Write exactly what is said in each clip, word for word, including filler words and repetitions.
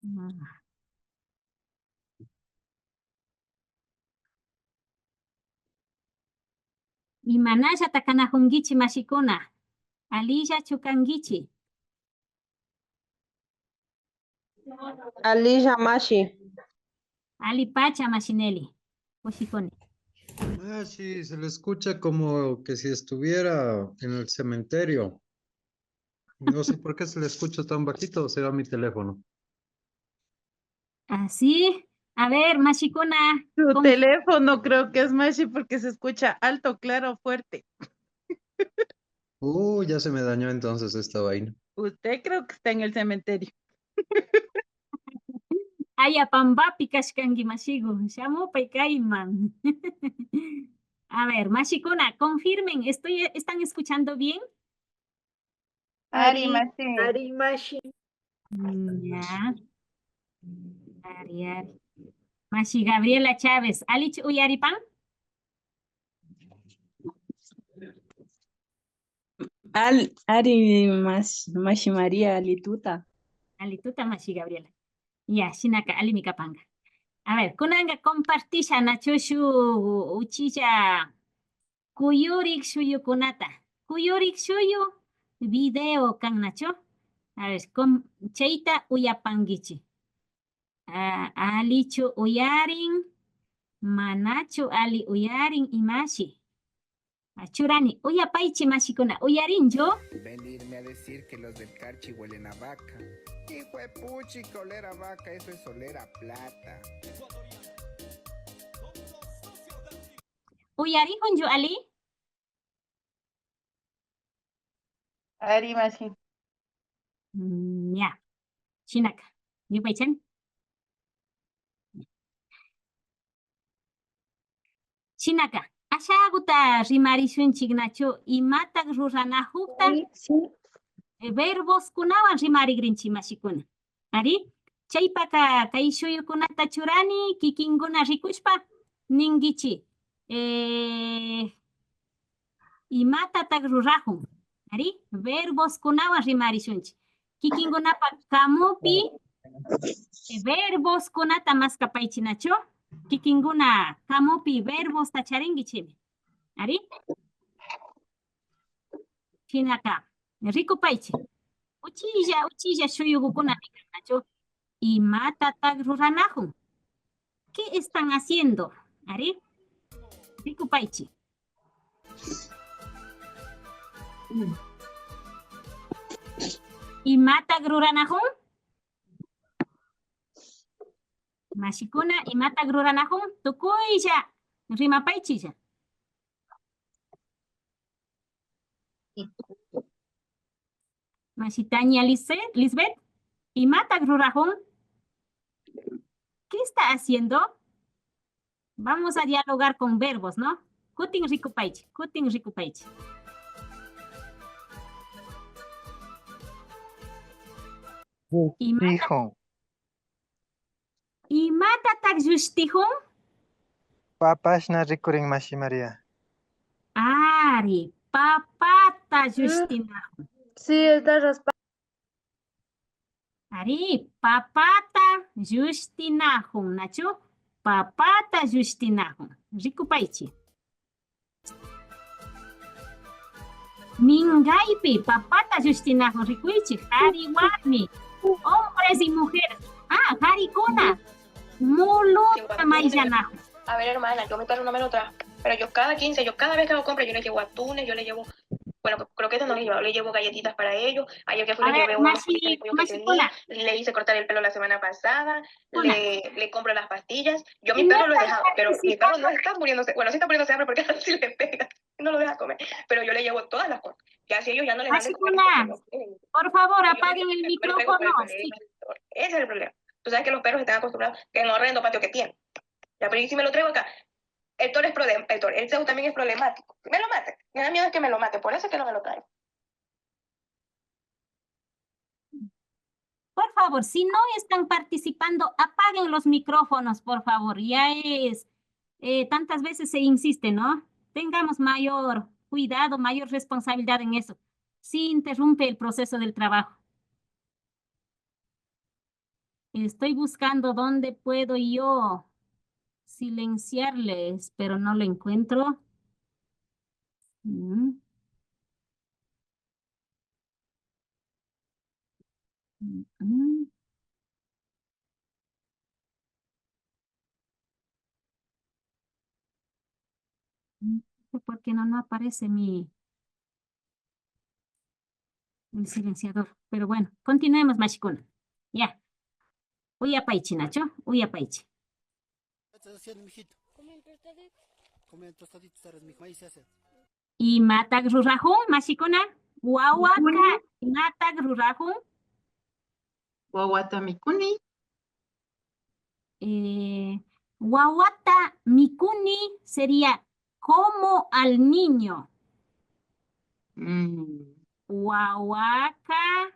Ah. Imanallata kanajunkichi, mashikuna? Alillachu kankichi? Alilla, mashi. Alipacha, mashi Nelly. Kushikuni. Mashi, se le escucha como que si estuviera en el cementerio. No sé por qué se le escucha tan bajito, será mi teléfono. Así. A ver, mashikuna. Su teléfono creo que es, mashi, porque se escucha alto, claro, fuerte. Uh, ya se me dañó entonces esta vaina. Usted creo que está en el cementerio. Aya pambapi kashkanki, mashiku. Shamupay kayman. A ver, mashikuna, confirmen. Estoy, ¿están escuchando bien? Ari, mashi. Ari, mashi. Mm, ya. Ari, ari. Mashi Gabriela Chávez, ¿allichu uyaripan? Al, ari, mashi, mashi María, alli tuta. Alli tuta, mashi Gabriela. Ya, shinaka, allimi kapanka. A ver, kunanka compartisha, nachu, shuk uchilla kuyurik shuyukunata. Kuyurik shuyu video kan, nachu? A ver, com-, chayta uyapankichi. Ah, allichu uyarin, manachu alli uyarin, imashi? Ah, churani, uyapaychi, mashikuna, uyarinchu? Venirme a decir que los del Carchi huelen a vaca. Hijo de puchi, que oler a vaca, eso es oler a plata. Uyarijunchu, alli? Ari, mashi. Mm, ya. Shinaka. Yupaychani. Shinaka. Ashaguta rimarishunchik, nachu, imatak ruranajukta, sí, sí, eh, verboskunawan rimarigrinchik, mashikuna. Ari, chaypaka kay shuyukunata churani, kikinkuna rikushpa ninkichi, eh, imatatak rurajun. Ari, verboskunawan rimarishunchik. Kikinkunapa kamupi, eh, verboskunata maskapaychi, nachu. Kikinkuna kamupi verbosta charinkichimi. Ari. Shinaka, rikupaychi. Uchilla, uchilla shuyugukuna nikan, nachu. Imatatak ruranajun? ¿Qué están haciendo? Ari, rikupaychi. Imatak ruranajun? Mashikuna, imatak ruranajun? Tukuylla rimapaychilla. Mashitaña Lise-, Lisbeth, imatak rurajun? ¿Qué está haciendo? Vamos a dialogar con verbos, ¿no? Kutin rikupaychi, kutin rikupaychi. Imata- Llushijun. Imatatak llushtijun? Papashna rikurin, mashi María. Ari, papata llushtinajun. Sí, está raspado. Ari, papata llushtinajun, nachu? Papata llushtinajun. Rikupaychi. Minkaypi papata llushtinajun, rikuychi, kari warmi, hombres y mujeres. Ah, karikuna, muluta mayllanajun. A ver, hermana, yo mi perro no me lo trajo, pero yo cada quince, yo cada vez que hago compras, yo le llevo atunes, yo le llevo, bueno, cro-, croquetas no le llevo, le llevo galletitas para ellos. Ayer que fui, le llevé unos kilitos de pollo que tenía, le hice cortar el pelo la semana pasada, le, le compro las pastillas. Yo mi perro lo he dejado, pero mi perro no está muriéndose, bueno, sí está muriéndose de hambre porque sí le pega, no lo deja comer, pero yo le llevo todas las cosas. Ya si ellos ya no les dan de comer, es porque no quieren. Por favor, apaguen el micrófono. Ese es el problema. Tú sabes que los perros están acostumbrados, que en el horrendo patio que tienen. Ya, pero ¿y si me lo traigo acá? Héctor es pro-, Héctor, el Zeus también es problemático. Me lo mata. Me da miedo es que me lo mate, por eso es que no me lo traigo. Por favor, si no están participando, apaguen los micrófonos, por favor. Ya es, eh, tantas veces se insiste, ¿no? Tengamos mayor cuidado, mayor responsabilidad en eso. Sí interrumpe el proceso del trabajo. Estoy buscando dónde puedo yo silenciarles, pero no lo encuentro. Mm. Mm, mm. Mm, ¿por qué no, no aparece mi, el silenciador? Pero bueno, continuemos, mashikuna. Ya. Uyapaychi, nachu? Uyapaychi. Estás haciendo, mijito? Comiendo tostaditos. Comiendo tostaditos, estarás, mijo. Ahí se hace. ¿Imatak rurajun, mashikuna? Wawaka, mikuni. ¿Imatak rurajun? Wawata mikuni. Eh, wawata mikuni sería como al niño. Mm. Wawaka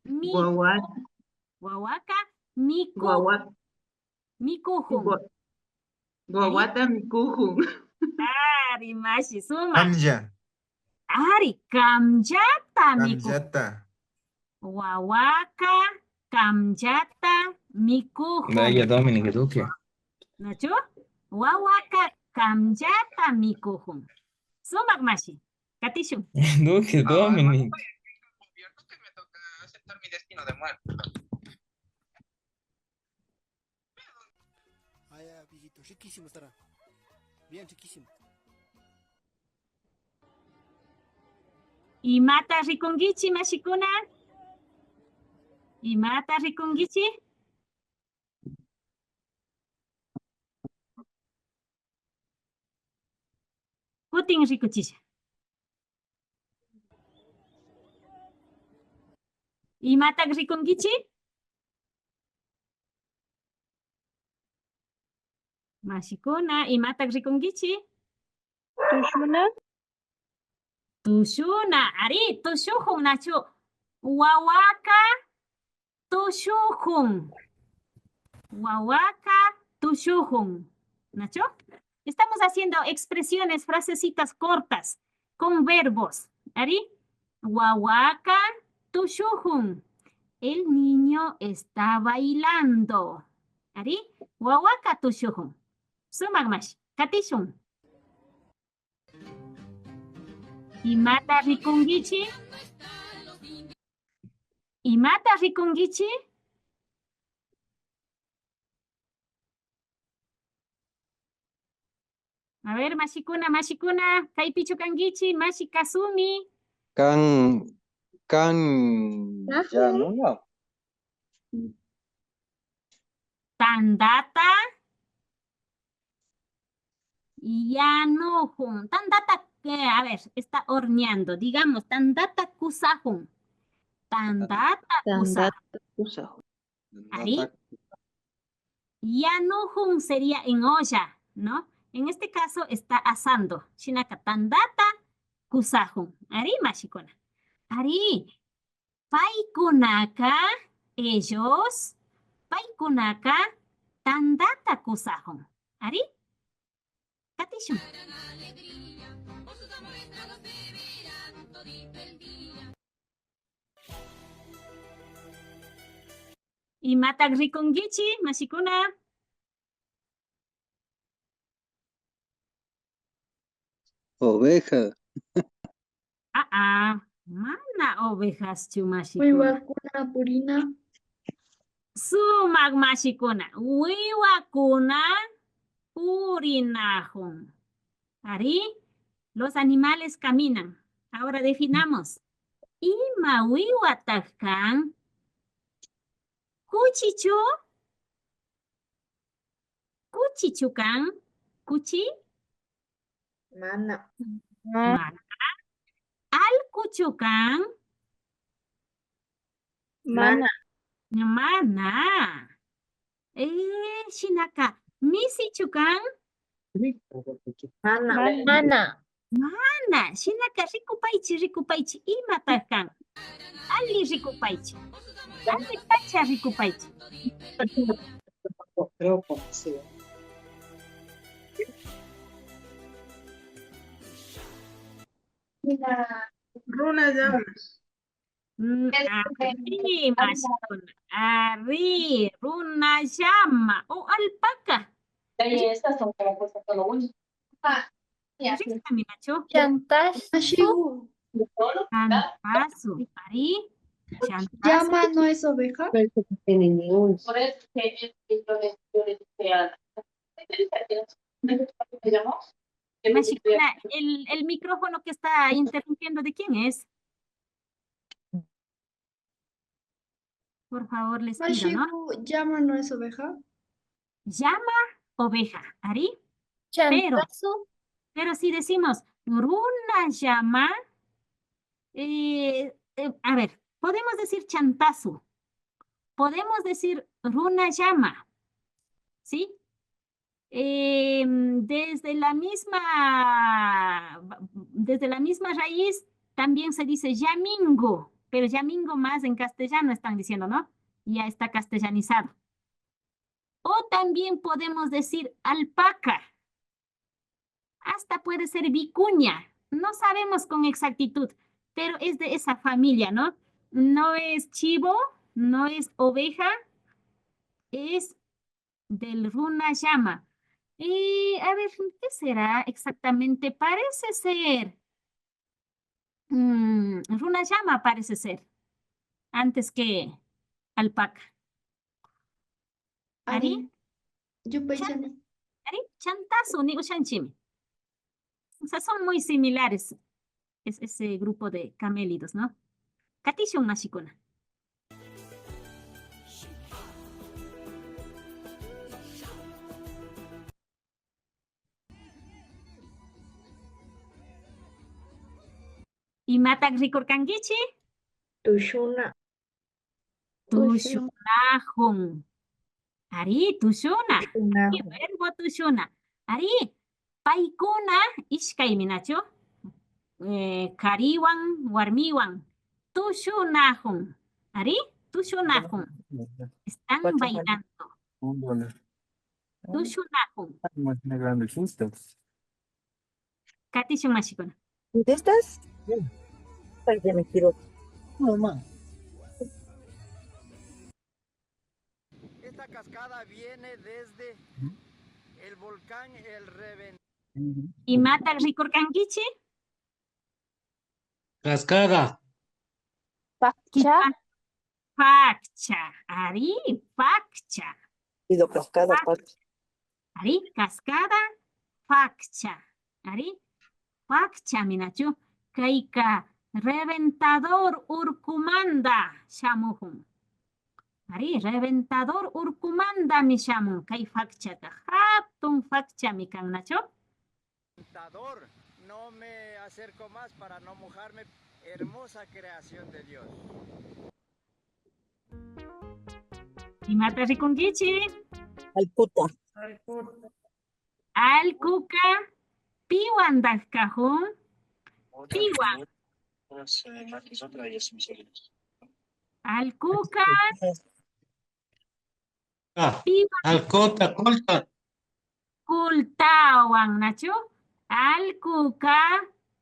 mi-, Wawa-, wawaka miku-, wawa-, mikujun. Wa-, wawata mikujun. Ari, mashi, sumak. Kamlla. Ari, kamllata mikujun. Kamllata. Wawaka kamllata mikujun. Vaya, Dominic Duque. ¿Nachu? Wawaka kamllata mikujun. Sumak, mashi. Katishun. Duque, Dominic. Ah, ya, viejito, riquísimo estará. Bien, riquísimo. ¿Imata rikunkichi, mashikuna? ¿Imata rikunkichi? Kutin rikuchisha. ¿Imatak rikunkichi? Mashikuna, ¿imatak rikunkichi? Tushuna. Tushuna, ari, tushujun, nachu? Wawaka tushujun. Wawaka tushujun. ¿Nachu? Estamos haciendo expresiones, frasecitas cortas con verbos. Ari, wawaka tushujun. El niño está bailando. Ari, wawaka tushujun. Sumak, mashi. Katishun. ¿Imata rikunkichi? ¿Imata rikunkichi? A ver, mashikuna, mashikuna, kaypichu kankichi, mashi Kasumi. Kan, kan, ya, ¿no? Tandata yanujun. Tandata, eh, a ver, está horneando. Digamos, tandata kusajun. Tandata kusajun. Tandata kusajun. Ari. Tandata kusajun. Yanujun sería en olla, ¿no? En este caso está asando. Shinaka tandata kusajun. Ari, mashikuna. Ari. Paykunaka, ellos, paykunaka tandata kusajun. Ari? Katishun. ¿Imatak rikunkichi, mashikuna? Oveja. Ah, ah, mana ovejaschu, mashikuna. Wiwakuna purina. Sumak, mashikuna. Wiwakuna purinajun. Ari, los animales caminan. Ahora definamos. ¿Ima wiwatak kan? ¿Kuchichu? ¿Kuchichu kan? ¿Kuchi? Mana. Mana. ¿Allkuchu kan? Mana. Mana. Eh, shinaka, ¿misichu kan? Mana. Mana. Mana. Shinaka, rikupaychi, rikupaychi. ¿Imatak kan? Alli rikupaychi. Alli pacha rikupaychi. Runa llamas. Mm, ari, mashikuna. Ari, runa llama o alpaca. Estas son como cosas solo una. Riksinami nachu? Chantazo. Chantazo. Ari. Chantazo. ¿Llama no es oveja? Por eso que es, yo le, yo le dije a, ¿cómo se llama? Mashikuna, el, el micrófono que está interrumpiendo, ¿de quién es? Por favor, les pido, ¿no? Mashiku, ¿llama no es oveja? Llama, oveja, ari. Pero, chantazo. Pero si decimos runa llama, eh, eh, a ver, podemos decir chantazo, podemos decir runa llama, ¿sí? Em, desde la misma, desde la misma raíz también se dice yamingo, pero yamingo más en castellano están diciendo, ¿no? Ya está castellanizado. O también podemos decir alpaca. Hasta puede ser vicuña. No sabemos con exactitud, pero es de esa familia, ¿no? No es chivo, no es oveja, es del runa llama. Y, a ver, ¿qué será exactamente? Parece ser, mm, runa llama parece ser, antes que alpaca. Ari, ari, yupaychani. Ari, chantazo ni ushanchimi. O sea, son muy similares. Es ese grupo de camélidos, ¿no? Katishun, mashikuna. ¿Imatak rikurkankichi? Tushuna. Tushunajun. Ari, tushuna. Tushunajun. Verbo tushuna. Ari, paykuna ishkaymi nachu? Eh, kariwan, warmiwan. Tushunajun. Ari, tushunajun. Están bailando. Un dólar. Tushunajun. Katishun, mashikuna. ¿Contestas? Sí. Ay, ya me quiero. No, ma. Esta cascada viene desde el volcán El Reven. ¿Imatak rikurkankichi? Cascada. Pakcha. Pakcha. Ari, pakcha. Pido cascada, pakcha. Ari, cascada, pakcha. Ari, pakchami nachu. Kayka reventador urkumanta shamujun. Ari, reventador urkumantami shamun kay pakchaka. Hatun pakchami kan nachu. Tentador. No me acerco más para no mojarme. Hermosa creación de Dios. ¿Imata rikunkichi? Allkuta. Allkuka piwantak kajun? Piwan? Allkuka Ah, piwan? Allkuta, kulta. Kultawan, nachu? Allkuka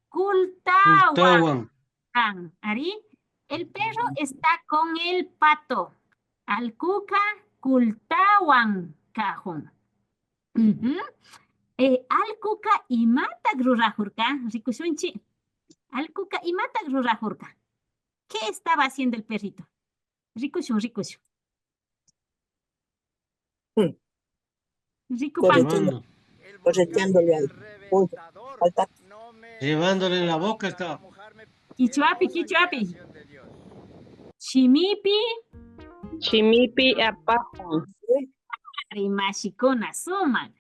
kultawan. Kultawan. Kan, ari. El perro está con el pato. Allkuka kultawan kajun. Ujú. Eh, allkuka imatak rurajurka? Rikushunchi. Allkuka imatak rurajurka? ¿Qué estaba haciendo el perrito? Rikushun, rikushun. Mm. Rikupan. Correteando, correteándole al pollo, al pato. Llevándole en la boca estaba. Kichwapi, kichwapi. Shimipi. Shimipi apajun. Ari, mashikuna, sumak.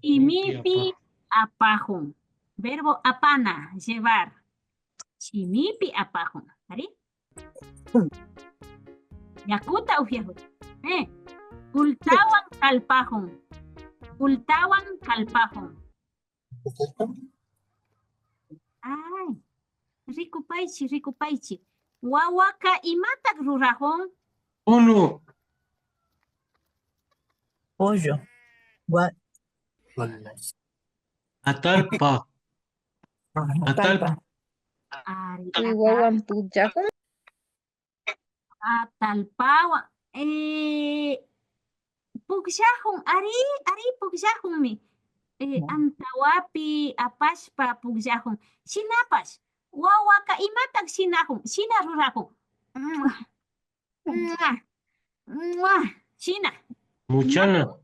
Shimipi apajun. Verbo apana, llevar. Shimipi apajun. Ari? Yakuta upyajun. Eh. Kultawan kallpajun. Kultawan kallpajun. Ay. Rikupaychi, rikupaychi. Wawaka imatak rurajun? Unu. Pollo. Wa- Atallpa. Atallpa. Atallpa. Ari, atallpa. Wawan pukllayajun. Atallpawan, eh, pukllakun, ari, ari, pukllakunmi. Eh, antawapi apashpa pukllakun. Shinapash, wawaka imatak shinakun, shina rurakun. Mua, mua, mua, shina. Muchana.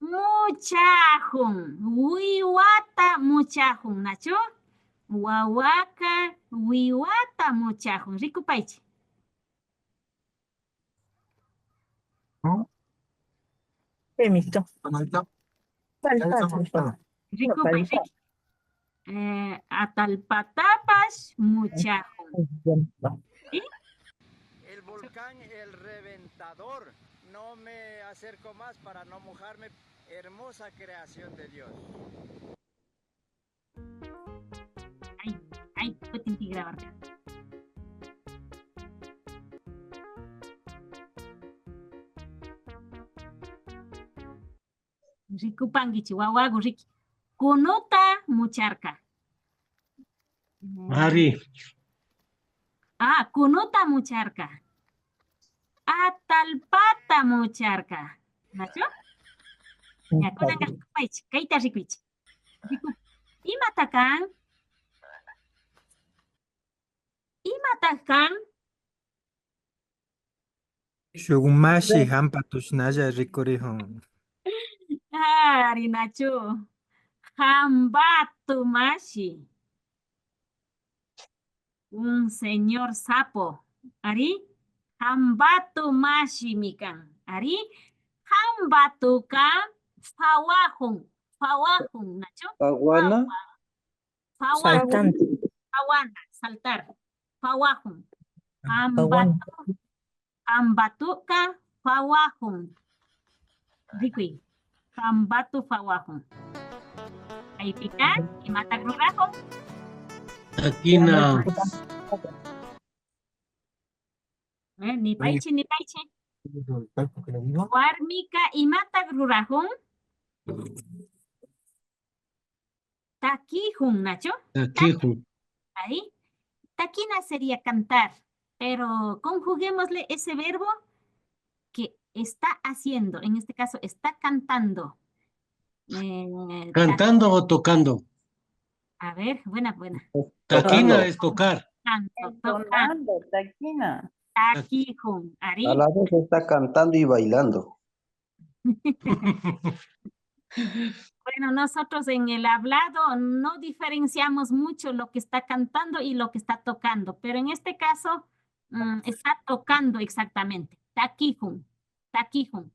Muchakun, wiwata muchakun, nachu? Wawaka wiwata muchakun. Rikupaychik. Permiso. Rikupay, riki. Eh, atallpatapash muchakun. ¿Sí? El volcán El Reventador. No me acerco más para no mojarme. Hermosa creación de Dios. Ay, ay, kutinpi grabarka. Rikupankichi, wawagu riki. Kunuta mucharka. Ari. Ah, kunuta mucharka. Atallpata mucharka. ¿Nachu? Ya, kunanka rikupaychi, kayta rikuychi. Riku-, imata kan? Imata kan? Shuk mashi hampatu shinalla rikurikun. Ari, nachu. Hampatu mashi. Un señor sapo. Ari, hampatu mashimi kan. Ari, hampatuka pawakun, pawakun, nachu? Pawana. Pawa-, Pawana. Saltante. Pawana, saltar. Pawakun. Ah, pawana. Hampatu, hampatuka pawakun. Rikuy. Hampatu pawakun. Kaypika, imatak rurakun? Takina. Eh, nipaychi, nipaychi. Warmika imatak rurakun? Takikun, nachu? Takikun. Ahí. Takina sería cantar, pero conjuguémosle ese verbo que está haciendo, en este caso está cantando. Eh, cantando o tocando. A ver, buena, buena. Takina es tocar. Canto, tocando. Entonando, takina. Takikun, ari. A la vez está cantando y bailando. Bueno, nosotros en el hablado no diferenciamos mucho lo que está cantando y lo que está tocando, pero en este caso, mm, está tocando exactamente. Takikun, takikun.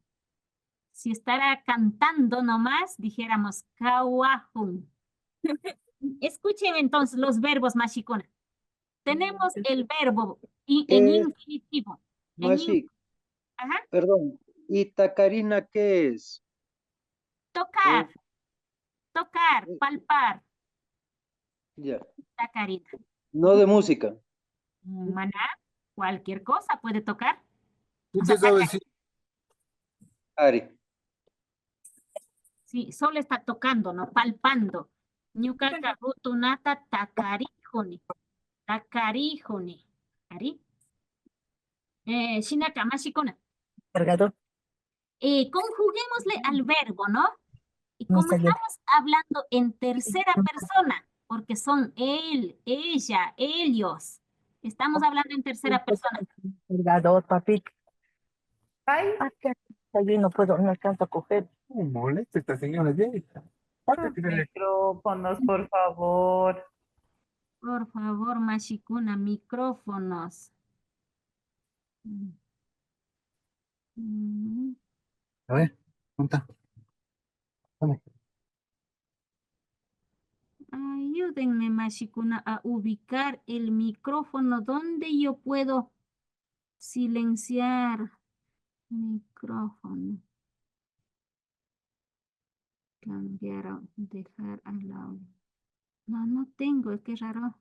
Si estará cantando nomás, dijéramos kawakun. Escuchen entonces los verbos, mashikuna. Tenemos el verbo i-, en infinitivo. En in-, ajá. Perdón, ¿y takarina qué es? Tocar. Tocar, palpar. Ya. Takarina. No de música. Mana, cualquier cosa puede tocar. O sea, usted sabe si... Ari. Sí, solo está tocando, ¿no? Palpando. Ñukaka rutunata takarijuni. Takarijuni. Ari. Eh, shinaka, mashikuna. Cargador. Eh, conjuguémosle al verbo, ¿no? Y como estamos hablando en tercera persona, porque son él, ella, ellos, estamos hablando en tercera persona. Cargador, papito. Ay. Ah, que yo no puedo, no alcanzo a coger. Molesta esta señora, ya está. Micrófonos, por favor. Por favor, mashikuna, micrófonos. Mm. Mm. A ver, ¿dónde está? Dame. Ayúdenme, mashikuna, a ubicar el micrófono. ¿Dónde yo puedo silenciar micrófono? Cambiar, dejar al audio. No, no tengo, qué raro.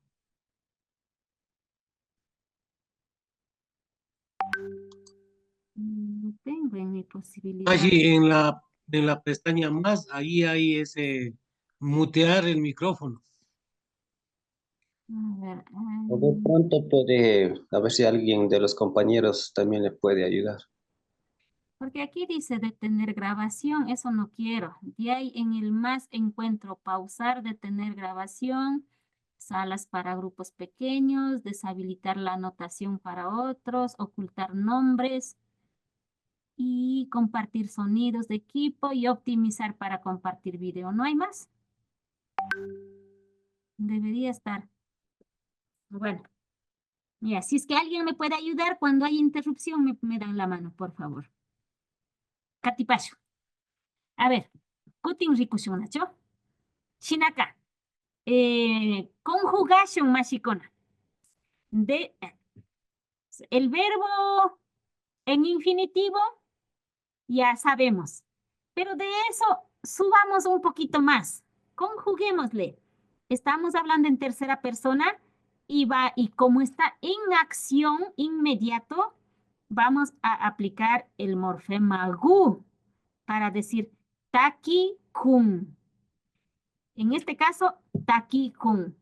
No tengo en mi posibilidad. Allí en la, en la pestaña más, ahí hay ese mutear el micrófono. A ver, o de pronto puede, a ver si alguien de los compañeros también le puede ayudar. Porque aquí dice detener grabación, eso no quiero. De ahí en el más encuentro pausar, detener grabación, salas para grupos pequeños, deshabilitar la anotación para otros, ocultar nombres y compartir sonidos de equipo y optimizar para compartir video. ¿No hay más? Debería estar. Bueno. Ya, si es que alguien me puede ayudar cuando hay interrupción, me, me dan la mano, por favor. Katipashu. A ver, kutin rikushun nachu. Shinaka, eh, conjugación mashikuna. De, el verbo en infinitivo ya sabemos. Pero de eso subamos un poquito más. Conjuguémosle. Estamos hablando en tercera persona y va, y como está en acción inmediato, vamos a aplicar el morfema gu para decir takikun. En este caso, takikun.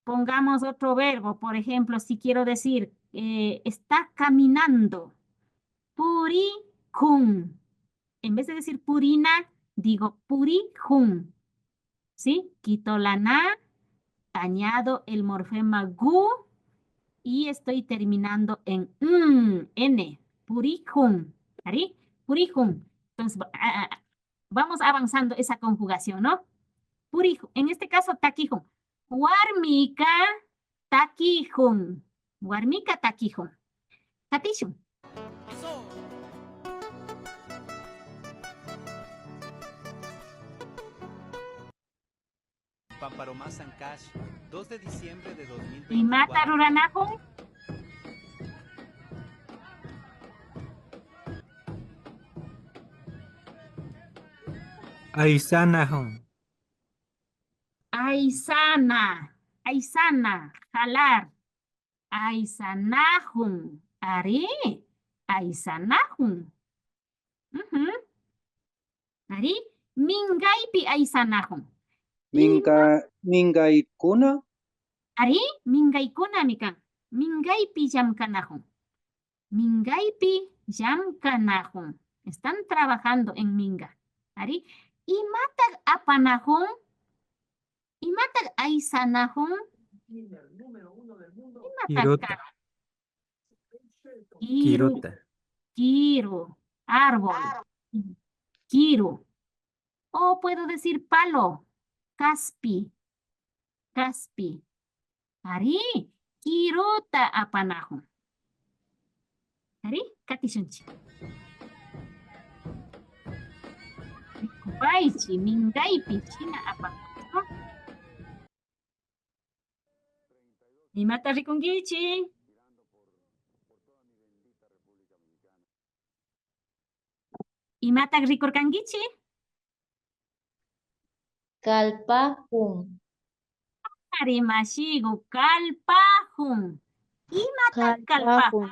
Pongamos otro verbo, por ejemplo, si quiero decir, eh, está caminando. Purikun. En vez de decir purina, digo purikun. ¿Sí? Quito la na, añado el morfema gu y estoy terminando en n, n. Purikun. ¿Ari? Purikun. Entonces, va- a- a- vamos avanzando esa conjugación, ¿no? Purikun. En este caso, takikun. Warmika takikun. Warmika takikun. Katishun. Pamparomas Ancash, dos de diciembre de dos mil veinticuatro. Imata ruranajun? Aisanajun. Aisana, aisana, jalar. Aisanajun. Ari, aisanajun. Ujú. Ari, mingaypi aisanajun. Minga, mingaykuna. Ari, mingaykunami kan. Mingaypi llamkanajun. Mingaypi llamkanajun. Están trabajando en minga. Ari, imatak apanajun? Imatak aisanajun? Imatak Kiruta. Kan? Kiru. Kiruta. Kiru. Árbol. Kiru. O puedo decir palo. Kaspi. Kaspi. Ari, kiruta apanajun. Ari, katishunchik. Rikupaychik, mingaypi shina apanajun. Imata rikunkichik? Imatak rikurkankichik? Kallpajun. Ari mashiku, kallpajun. Imatak kallpajun? Kallpajun.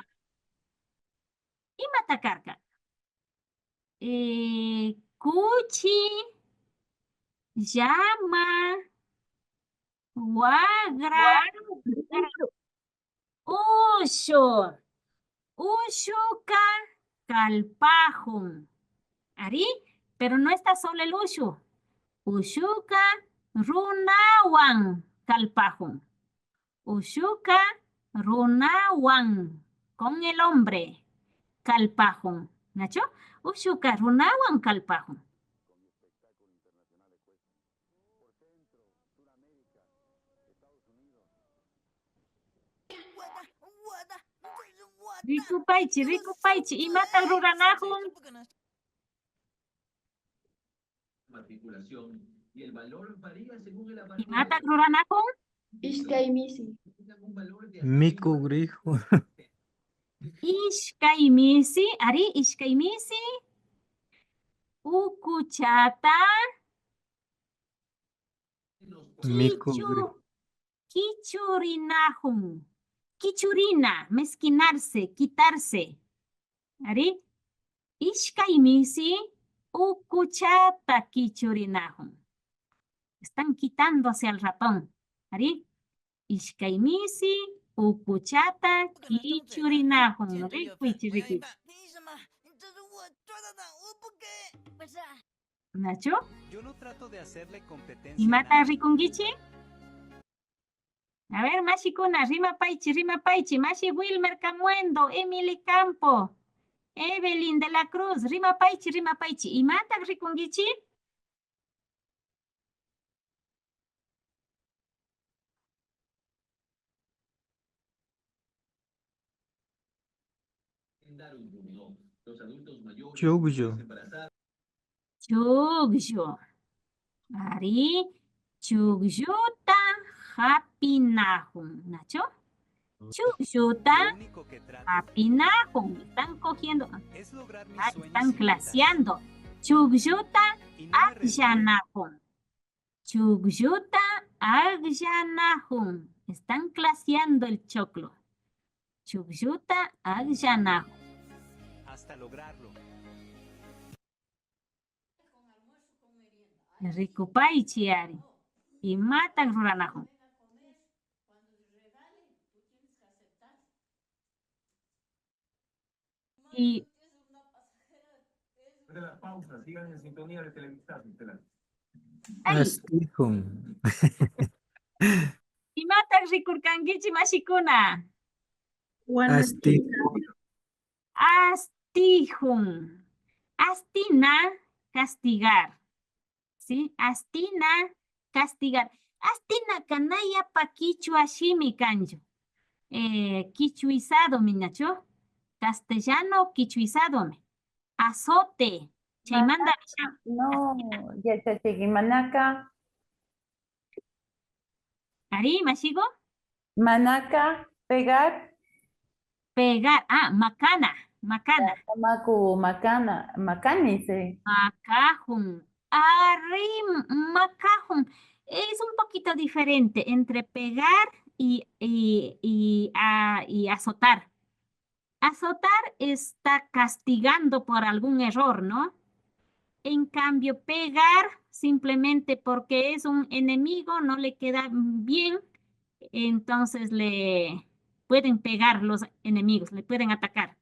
Imata karka? Eh, kuchi, llama, wagra, ushu. Ushuka kallpajun. Ari, pero no está solo el ushu. Ushuka runawan kallpajun. Ushuka runawan, con el hombre, kallpajun. ¿Nachu? Ushuka runawan kallpajun. Rikupaychik, rikupaychik, imatak ruranajun? Imatak ruranajun? Ishkay misi. Mikugrijun. Ishkay misi, ari, ishkay misi. Ukuchata Mikugri- kichu-, kichurinajun. Kichurina, mezquinarse, quitarse. Ari, ishkay misi ukuchata kichurinajun. Están quitándose al ratón. Ari, Ishkay misi ukuchata kichurinajun. Rikuychi, rikuychi. Nachu? Imata rikunkichi? A ver, mashikuna, rimapaychi, rimapaychi. Mashi Wilmer Camuendo, Emily Campo, Evelyn de la Cruz, rimapaychi, rimapaychi. Imata rikunkichi? Chukllu. Chukllu. Ari, chuklluta japinajun, nachu? Chuklluta japinajun. Están cogiendo, ah, están claseando. Chuklluta akllanajun. Chuklluta akllanajun. Están claseando el choclo. Chuklluta akllanajun. Hasta lograrlo. Rikupaychi ari. Imatan ruranajun? Y... Ay. Astijun. Imata rikurkankichi, mashikuna? Astijun. Astijun. Astina, castigar. ¿Sí? Astina, castigar. Astinaka na yapa kichwa shimi kanchu. Eh, kichwizadomi, nachu? Castellano kichwizadomi. Azote. Chaymanta. Manaka, no, yachachik, manaka. Ari, mashiku. Manaka, pegar. Pegar, ah, makana, makana. Maku, makana, makani, sí. Makajun. Ari, makajun. Es un poquito diferente entre pegar y, y, y, ah, y azotar. Azotar está castigando por algún error, ¿no? En cambio, pegar simplemente porque es un enemigo, no le queda bien, entonces le pueden pegar los enemigos, le pueden atacar.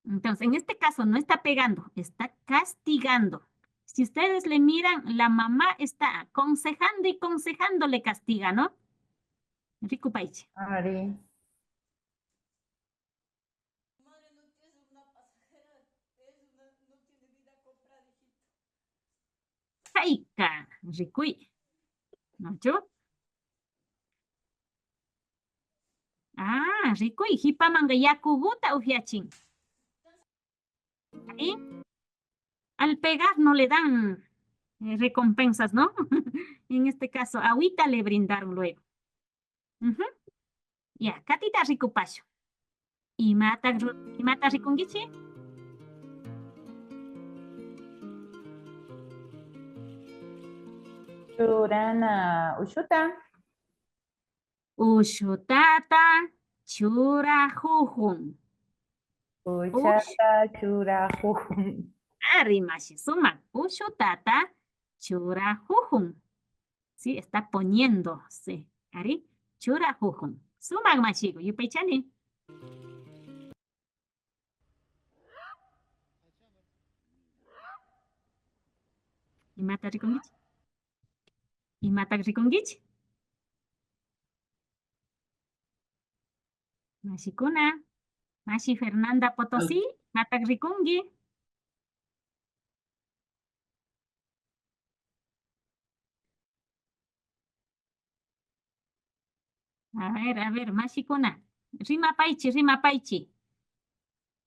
Entonces, en este caso no está pegando, está castigando. Si ustedes le miran, la mamá está aconsejando y aconsejando le castiga, ¿no? Rikupaychi. Ari. Chayka, rikuy. ¿Nachu? Ah, rikuy, jipamanka yakuguta upiachin. ¿Sí? Al pegar no le dan, eh, recompensas, ¿no? En este caso, agüita le brindaron luego. Ujú. Ya, katita rikupashun. Imata ru-, imata rikunkichi? Churana ushuta. Ushutata churajujun. Ushata churajujun. Ari, mashi, sumak. Ushutata churajujun. Sí, está poniendo, sí. Ari, churajujun. Sumak mashiku, yupaychani. Imata rikunkichi? Imata rikunkichi? Mashikuna, mashi Fernanda Potosí, imata rikunki? A ver, a ver, mashikuna, rimapaychi, rimapaychi.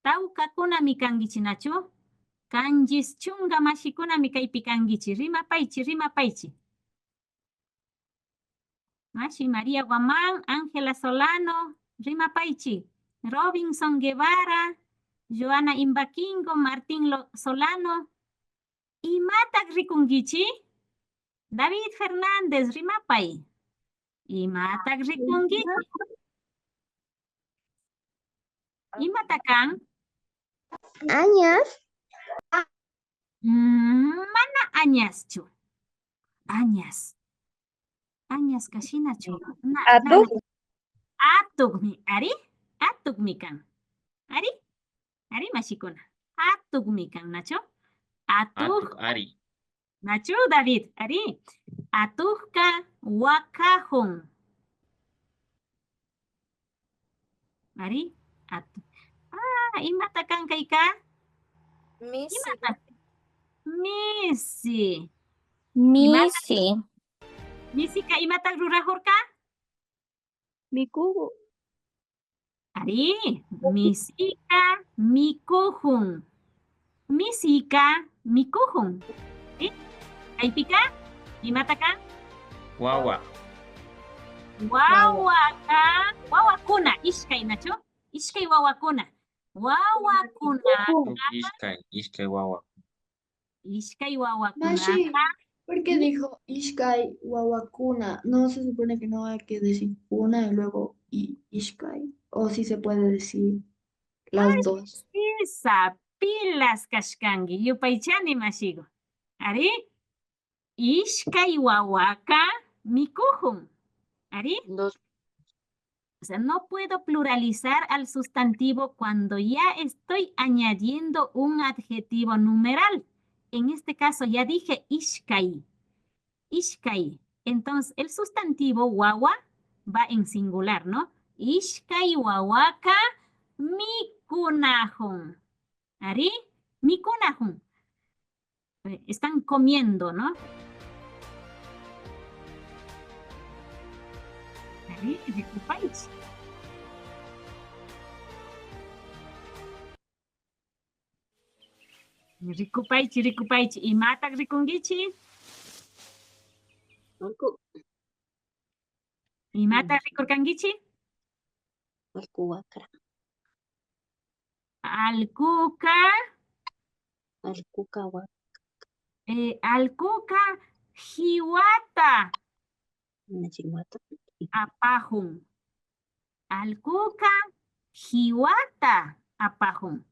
Tawkakunami kankichi, nachu? Kanchis chunka mashikunami kaypi kankichi. Rimapaychi, rimapaychi. Mashi María Guamán, Ángela Solano, rimapaychi. Robinson Guevara, Joana Imbaquingo, Martín Lo-, Solano. Imatak rikunkichi? David Fernández, rimapay. Imatak rikunkichi? Imata kan? Añas. Mm, mana añaschu. Añas. Añaska shinachu? Na, na, na. Atuk. Atukmi, ari, atukmi kan. Ari, ari, mashikuna. Atukmi kan, nachu? Atuk. Atuk, ari. Nachu, David? Ari. Atukka wakajun. Ari. Atu-, ah, imata kan kayka? Misi. Imata? Misi. Imata? Misi. Misika imata rurajurka? Mikujun. Ari, misika mikujun. Misika mikujun. Ari, kaypika, imata kan? Wawa. Wawaka, wawakuna, ishkay, nachu? Ishkay wawakuna. Wawakuna. Shuk ishkay, ishkay wawa. Ishkay wawakunaka. Mashi, ¿por qué dijo ishkay wawakuna? ¿No se supone que no hay que decir kuna y luego i-, ishkay? ¿O sí se puede decir las dos? Sisa, pilas kashkanki, yupaychani mashiku. Ari, ishkay wawaka mikujun. Ari. Dos. O sea, no puedo pluralizar al sustantivo cuando ya estoy añadiendo un adjetivo numeral. En este caso ya dije ishkay. Ishkay. Entonces, el sustantivo wawa va en singular, ¿no? Ishkay wawaka mikunajun. Ari, mikunajun. Eh, están comiendo, ¿no? Ari, rikupaychi. Rikupaychi, rikupaychi. ¿Imata rikunkichi? Allku. ¿Imata rikurkankichi? Allku wakra. Allkuka. Allkuka wakra. Eh, allkuka jiwata. Jiwata. Apajun. Allkuka jiwata apajun.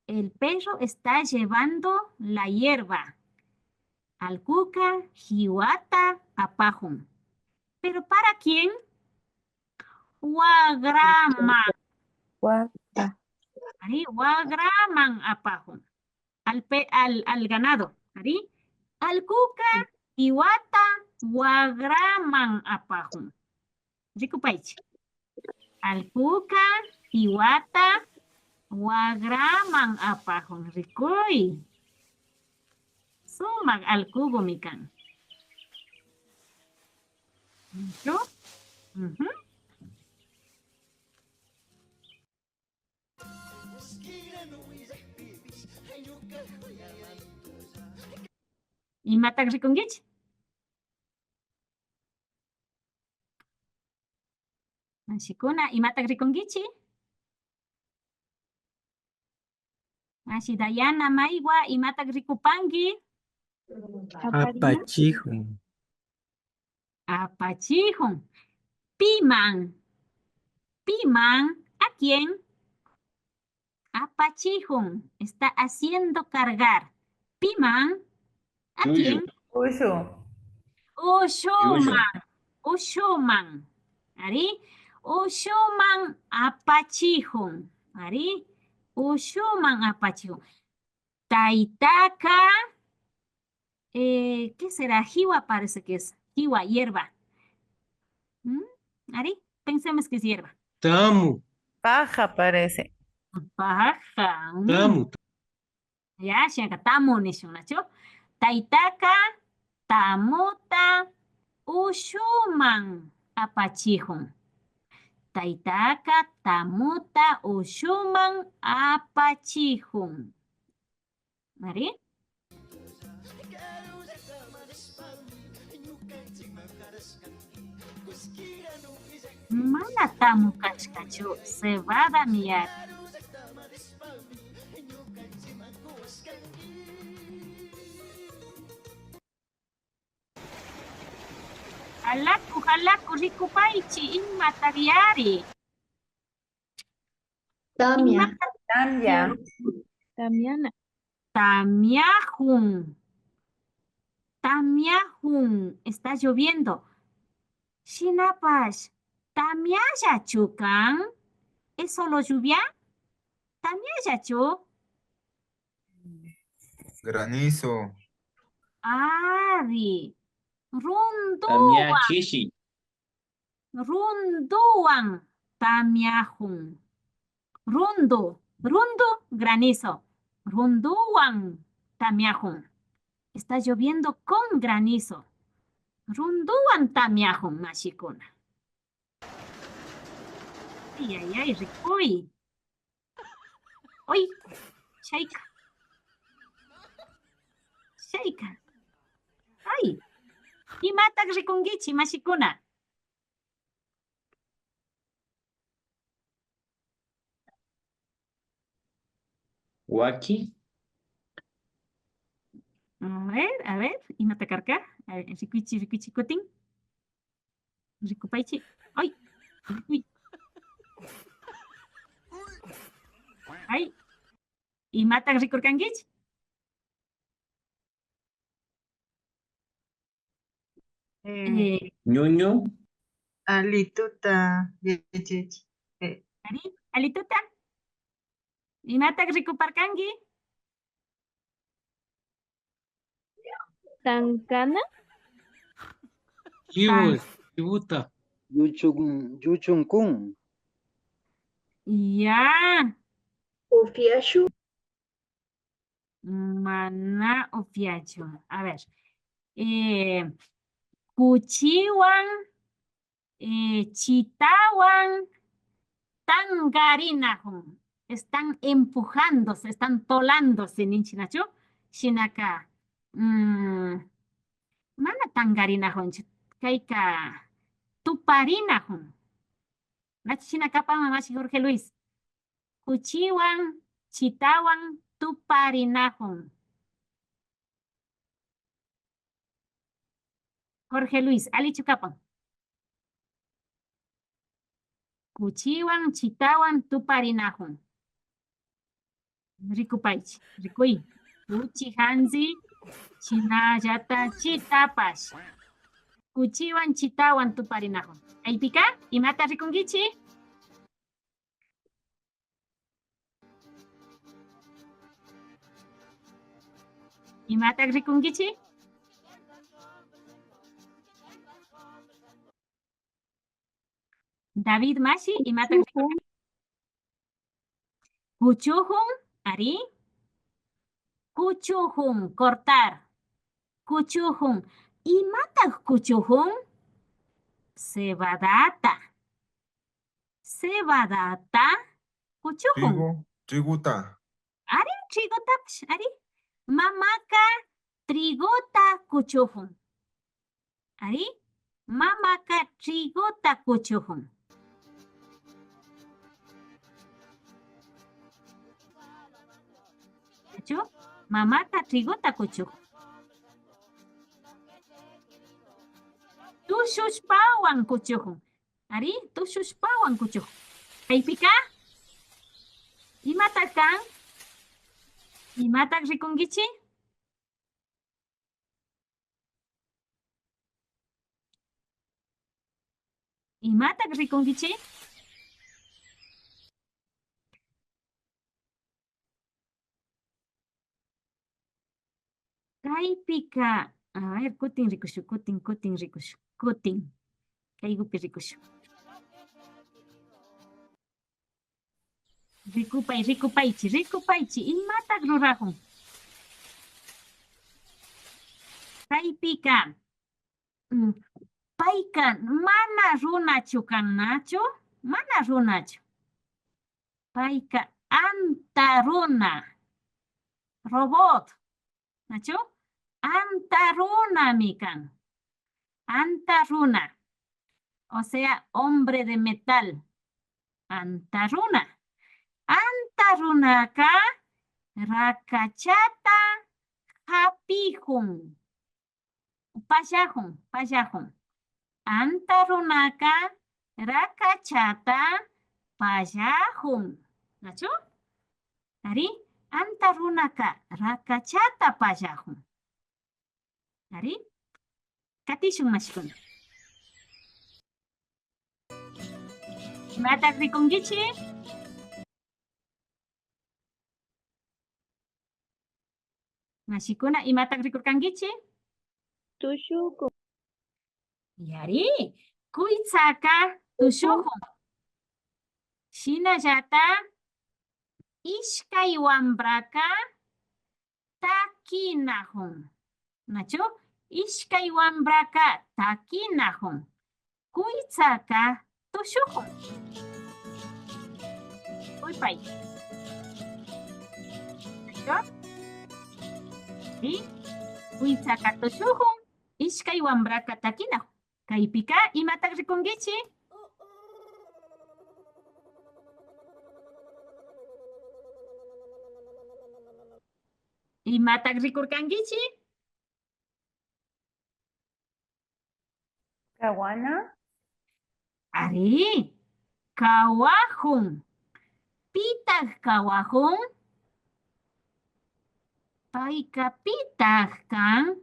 El perro está llevando la hierba. Allkuka jiwata apajun. ¿Pero para quién? Wagraman. Wakra. Ari, wagraman apajun. Al pe-, al, al ganado. Ari, allkuka jiwata wagraman apajun. Rikupaychi. Allkuka jiwata wagraman apajun. Rikuy. Sumak allkugumi kan. ¿Listo? Ujú. ¿Imatak rikunkichi? Mashikuna, ¿imatak rikunkichi? Mashi Dayana, Maywa, ¿imatak rikupanki? Apachijun. Apachijun. ¿Piman? ¿Piman? ¿A quién? Apachijun. Está haciendo cargar. ¿Piman? ¿A quién? Ushu. Ushuman. Ushuman. Ari. Ushuman apachijun. Ari. Ushuman apachijun. Taytaka, eh, ¿qué será? Jiwa parece que es. Jiwa, hierba. ¿Mm? Ari, pensemos que es hierba. Tamu. Paja parece. Paja. Mm. Tamu. Ya, shaka tamu nishun, nachu? Taytaka tamuta ushuman apachijun. Taytaka tamuta ushuman apachijun. Ari. Mana tamu kashkachu, cebadami yari. Jalaku, jalaku, rikupaychi, imatak yari. Tamia. Imatak Tamia. Tamiana. Tamiajun. Tamiajun. Está lloviendo. Shinapash, ¿tamiallachu kan? ¿Es solo lluvia? ¿Tamiallachu? Granizo. Ari, runduwan. Tamiachishi. Runduwan tamiajun. Rundu, rundu, granizo. Runduwan tamiajun. Está lloviendo con granizo. Runduwan tamiajun, mashikuna. Ay, ay, ay, rikuy. Uy, chayka. Chayka. Ay, ¿imatak rikunkichi, mashikuna? Waki. A ver, a ver, ¿imata karka? A ver, rikuchi, rikuchi, kutin. Rikupaychi. Ay, rikuy. Ay, ¿imatak rikurkankichi? Eh, ñuñu. Alituta, yayachi. Eh, ari, alituta. ¿Imatak rikuparkanki? Tankana. Chivo, chivuta. Yuchun, yuchunkun. Ya. Upiashun. Mana upiachun. A ver. Eh, kuchiwan, eh, chitawan tangarinajun. Están empujándose, están tolándose, ninchi nachu? Shinaka, mm, mana tangarinajunchu. Kayka tuparinajun. Nachu shina kapan, mashi Jorge Luis? Kuchiwan, chitawan tuparinajun. Jorge Luis, allichu kapan? Kuchiwan, chitawan tuparinajun. Rikupaychi, rikuy. Kuchi, hanzi, shinallata chitapash. Kuchiwan, chitawan tuparinajun. Kaypika, ¿imata rikunkichi? ¿Imatak rikunkichi? David mashi, ¿imatak rikunki? Kuchujun, ari. Kuchujun, cortar. Kuchujun. ¿Imatak kuchujun? Cebadata. Cebadata kuchujun. Trigo, triguta. Ari, trigutapash, ari. Mamaka triguta kuchujun. Ari, mamaka triguta kuchujun. Nachu? Mamaka triguta kuchujun. Tushushpawan kuchujun. Ari, tushushpawan kuchujun. Kaypika, ¿imata kan? ¿Imatak rikunkichi? ¿Imatak rikunkichi? Kaypika, a ver, kutin rikushun, kutin, kutin rikushun, kutin. Kaygupi rikushun. Rikupay, rikupaychi, rikupaychi, ¿imatak rurajun? Kaypika, mm, payka mana runachu kan, nachu? Mana runachu. Payka anta runa, robot, nachu? Anta runami kan. Anta runa. O sea, hombre de metal. Anta runa. Anta runaka rakachata japijun. Pallajun, pallajun. Anta runaka rakachata pallajun. Nachu? Ari, anta runaka rakachata pallajun. Ari, katishun mashikuna. ¿Imatak rikunkichi? Mashikuna, ¿imatak rikurkankichi? Tushukun. Yari, kuytsaka tushukun. Shinallata ishkay wambraka takinakun. Nachu? Ishkay wambraka takinakun. Kuytsaka tushukun. Uypay. Nachu? Y kuytsaka tushukun. Ishkay wambraka takinakun. Kaypika, ¿imatak rikunkichi? ¿Imatak rikurkankichi? Kawana. Ari, kawakun. ¿Pitak kawakun? Payka ¿pitak kan?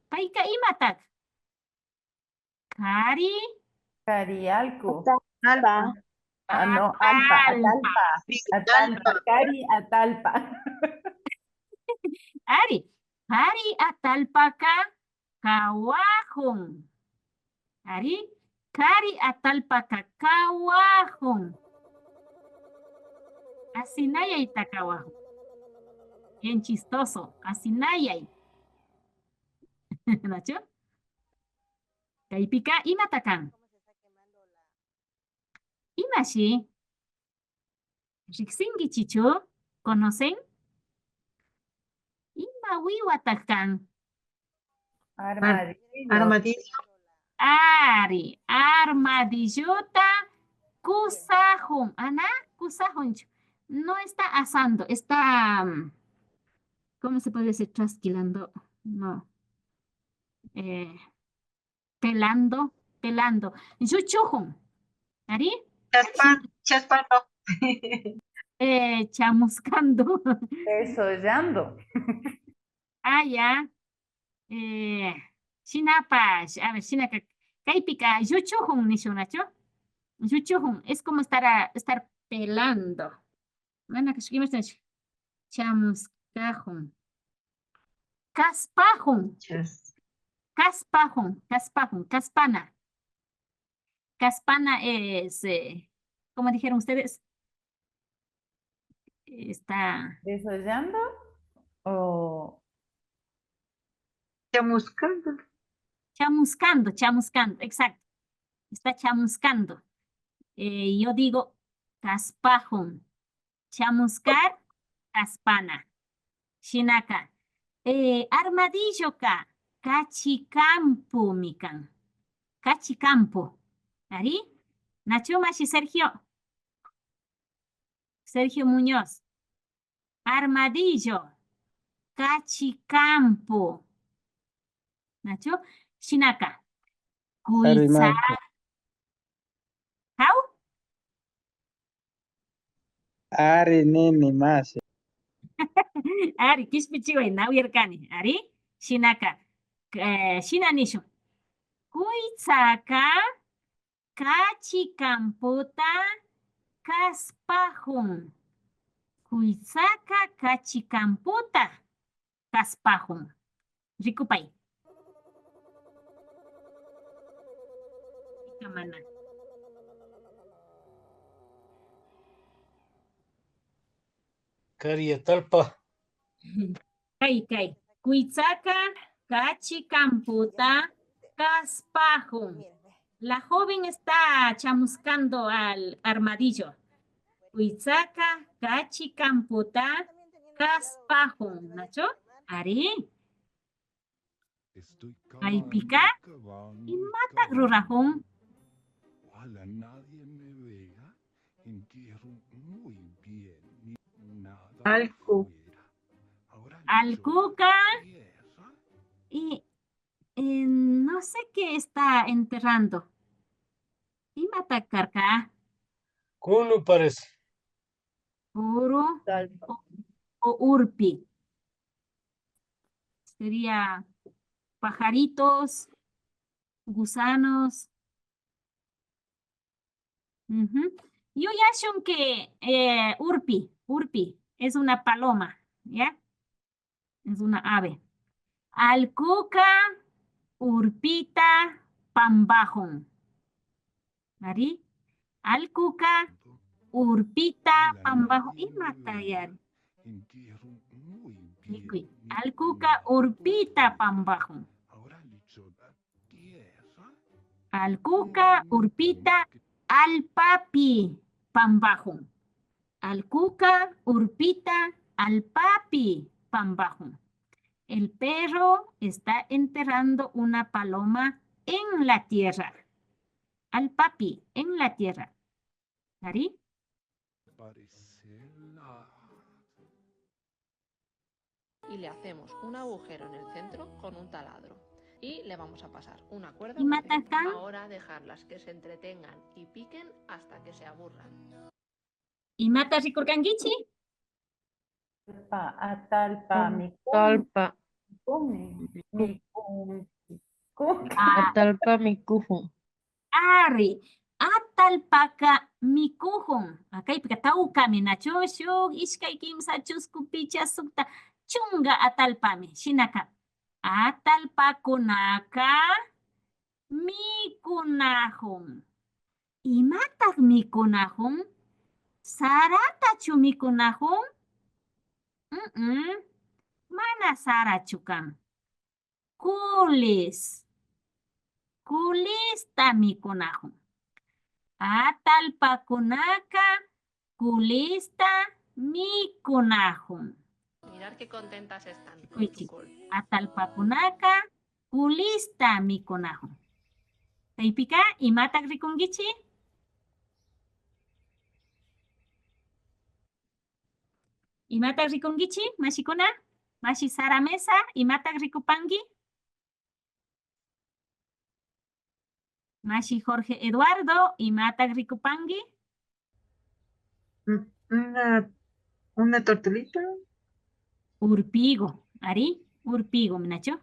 Payka ¿imatak? Kari. Kari allku. Atallpa. Ah, no, allpa, atallpa. Atallpa. Atallpa. Kari atallpa. Ari, kari atallpaka kawakun. Ari, kari atallpaka kawakun. Asinayayta kawakun. Bien chistoso. Asinayay. ¿Nachu? Kaypika ¿imata kan? ¿Imashi? ¿Riksinkichichu? ¿Conocen? ¿Ima wiwatak kan? Armadillo. Armadillo. Ari, armadillota kusakun. Ana, kusakun. No está asando, está, mm, ¿cómo se puede decir? Trasquilando. No. Eh, pelando, pelando. Lluchukun. ¿Ari? Chaspan-, chaspando. Eh, chamuscando. Desollando. Ah, ya. Eh, shinapash, a ver, shinaka, kaypika lluchukun nishun, ¿nachu? Lluchukun, es como estar, a- estar pelando. Mana kashka, imashna nish-, chamuskakun. Kaspakun. Chas- Kaspakun, kaspakun, kaspana. Kaspana es, eh, ¿cómo dijeron ustedes? Está ¿Desollando o? Chamuscando. Chamuscando, chamuscando, exacto. Está chamuscando. Eh, yo digo, kaspakun. Chamuscar, kaspana. Shinaka, eh, armadilloka kachi kampumi kan. Kachi kampu. ¿Ari? ¿Nachu mashi Sergio? Sergio Muñoz. Armadillo. Kachi kampu. ¿Nachu? Shinaka. Ari, kuytsa. Maestra. ¿Hau? Ari nini mashi. Ari, kishpichiway, na uyarkani. Ari, shinaka, eh, shina nishun. Kuytsaka kachi kamputa kaspakun. Kuytsaka kachi kamputa kaspakun. Rikupay. Mana. Kari atallpa. Kay, kay. Kuytsaka kachi kamputa kaspakun. La joven está chamuscando al armadillo. Kuytsaka kachi kamputa kaspakun, ¿nachu? Ari. Kaypika, ¿imatak rurakun? Allku. Allkuka, y, eh, no sé qué está enterrando. ¿Imatak karka? Kunu parece. Kuru o, o urpi. Sería pajaritos. Gusanos. Ujú. Yuyashun que, eh, urpi, urpi es una paloma, ¿ya? Es una ave. Allkuka urpita pambajun. Ari, allkuka urpita pambajun. Imata yari? Nikuy. Allkuka urpita pambajun. Allkuka urpita allpapi pambajun. Allkuka urpita allpapi pambajun. El perro está enterrando una paloma en la tierra. Allpapi, en la tierra. Ari? Y le hacemos un agujero en el centro con un taladro. Y le vamos a pasar una cuerda. Imata kan? Ahora dejarlas que se entretengan y piquen hasta que se aburran. Imata rikurkankichi? Atallpa, atallpa, mikun. Atallpa. Mikun, mikun, mikun. Ah. Atallpa mikujun. Ari, atallpaka mikujun. Ah, kaypika tawkami, nachu? Shuk, ishkay, kimsa, chusku, pichka, sukta, chunka atallpami. Shinaka, atallpakunaka mikunajun. Imatak mikunajun? Saratachu mikunajun? Mm-mm. Mana sarachu kan. Kulis. Kulista mikunajun. Atallpakunaka kulista mikunajun. Mirar qué contentas están. Rikuychi. Atallpakunaka kulista mikunajun. Kaypika, imatak rikunkichi? Imatak rikunkichi, mashikuna? Mashi Sara Mesa, imatak rikupanki? Mashi Jorge Eduardo, imatak rikupanki? Mm, una, una tortolita. Urpigu, ari, urpigu, ¿nachu?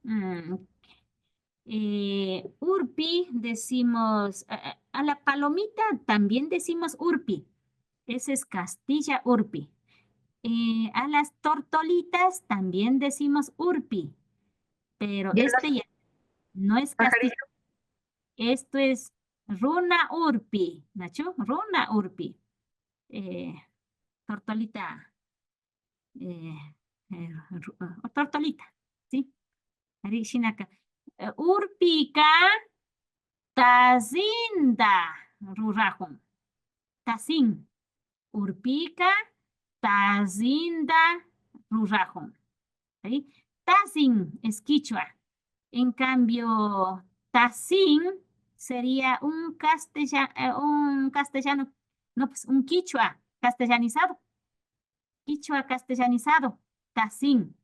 Mm, eh, urpi decimos, a, a, a la palomita también decimos urpi. Ese es castilla urpi. Eh, a las tortolitas también decimos urpi. Pero este ya no es castilla. Esto es runa urpi, ¿nachu? Runa urpi. Eh, tortolita. Eh, eh, ru-, ah, tortolita, ¿sí? Ari shinaka. Eh, urpika tazinda rurajun. Tazin. Urpika tazinda rurajun. ¿Sí? Tazin es quichua. En cambio, tazin sería un castella-, eh, un castellano, no, pues, un quichua castellanizado. Quichua castellanizado, tazin.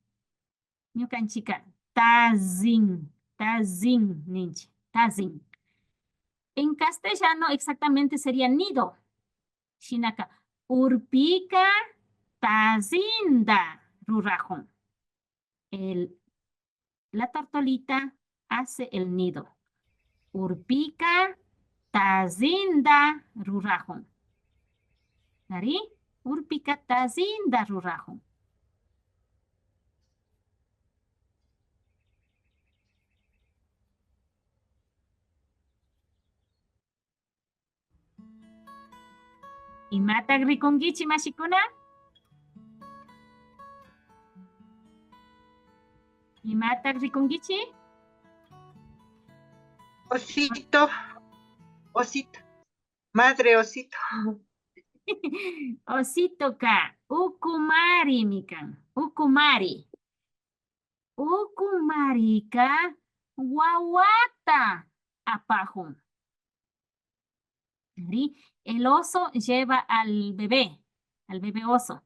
Ñukanchika tazin, tazin ninchi, tazin. En castellano exactamente sería nido. Shinaka, urpika tazinda rurajun. El, la tortolita hace el nido. Urpika tazinda rurajun. Ari, urpika tazinda rurajun. ¿Imatak rikunkichi, mashikuna? ¿Imatak rikunkichi? Osito, osito, madre osito. Ositoka ukumarimi kan, ukumari. Ukumarika wawata apajun. Ari, el oso lleva al bebé, al bebé oso.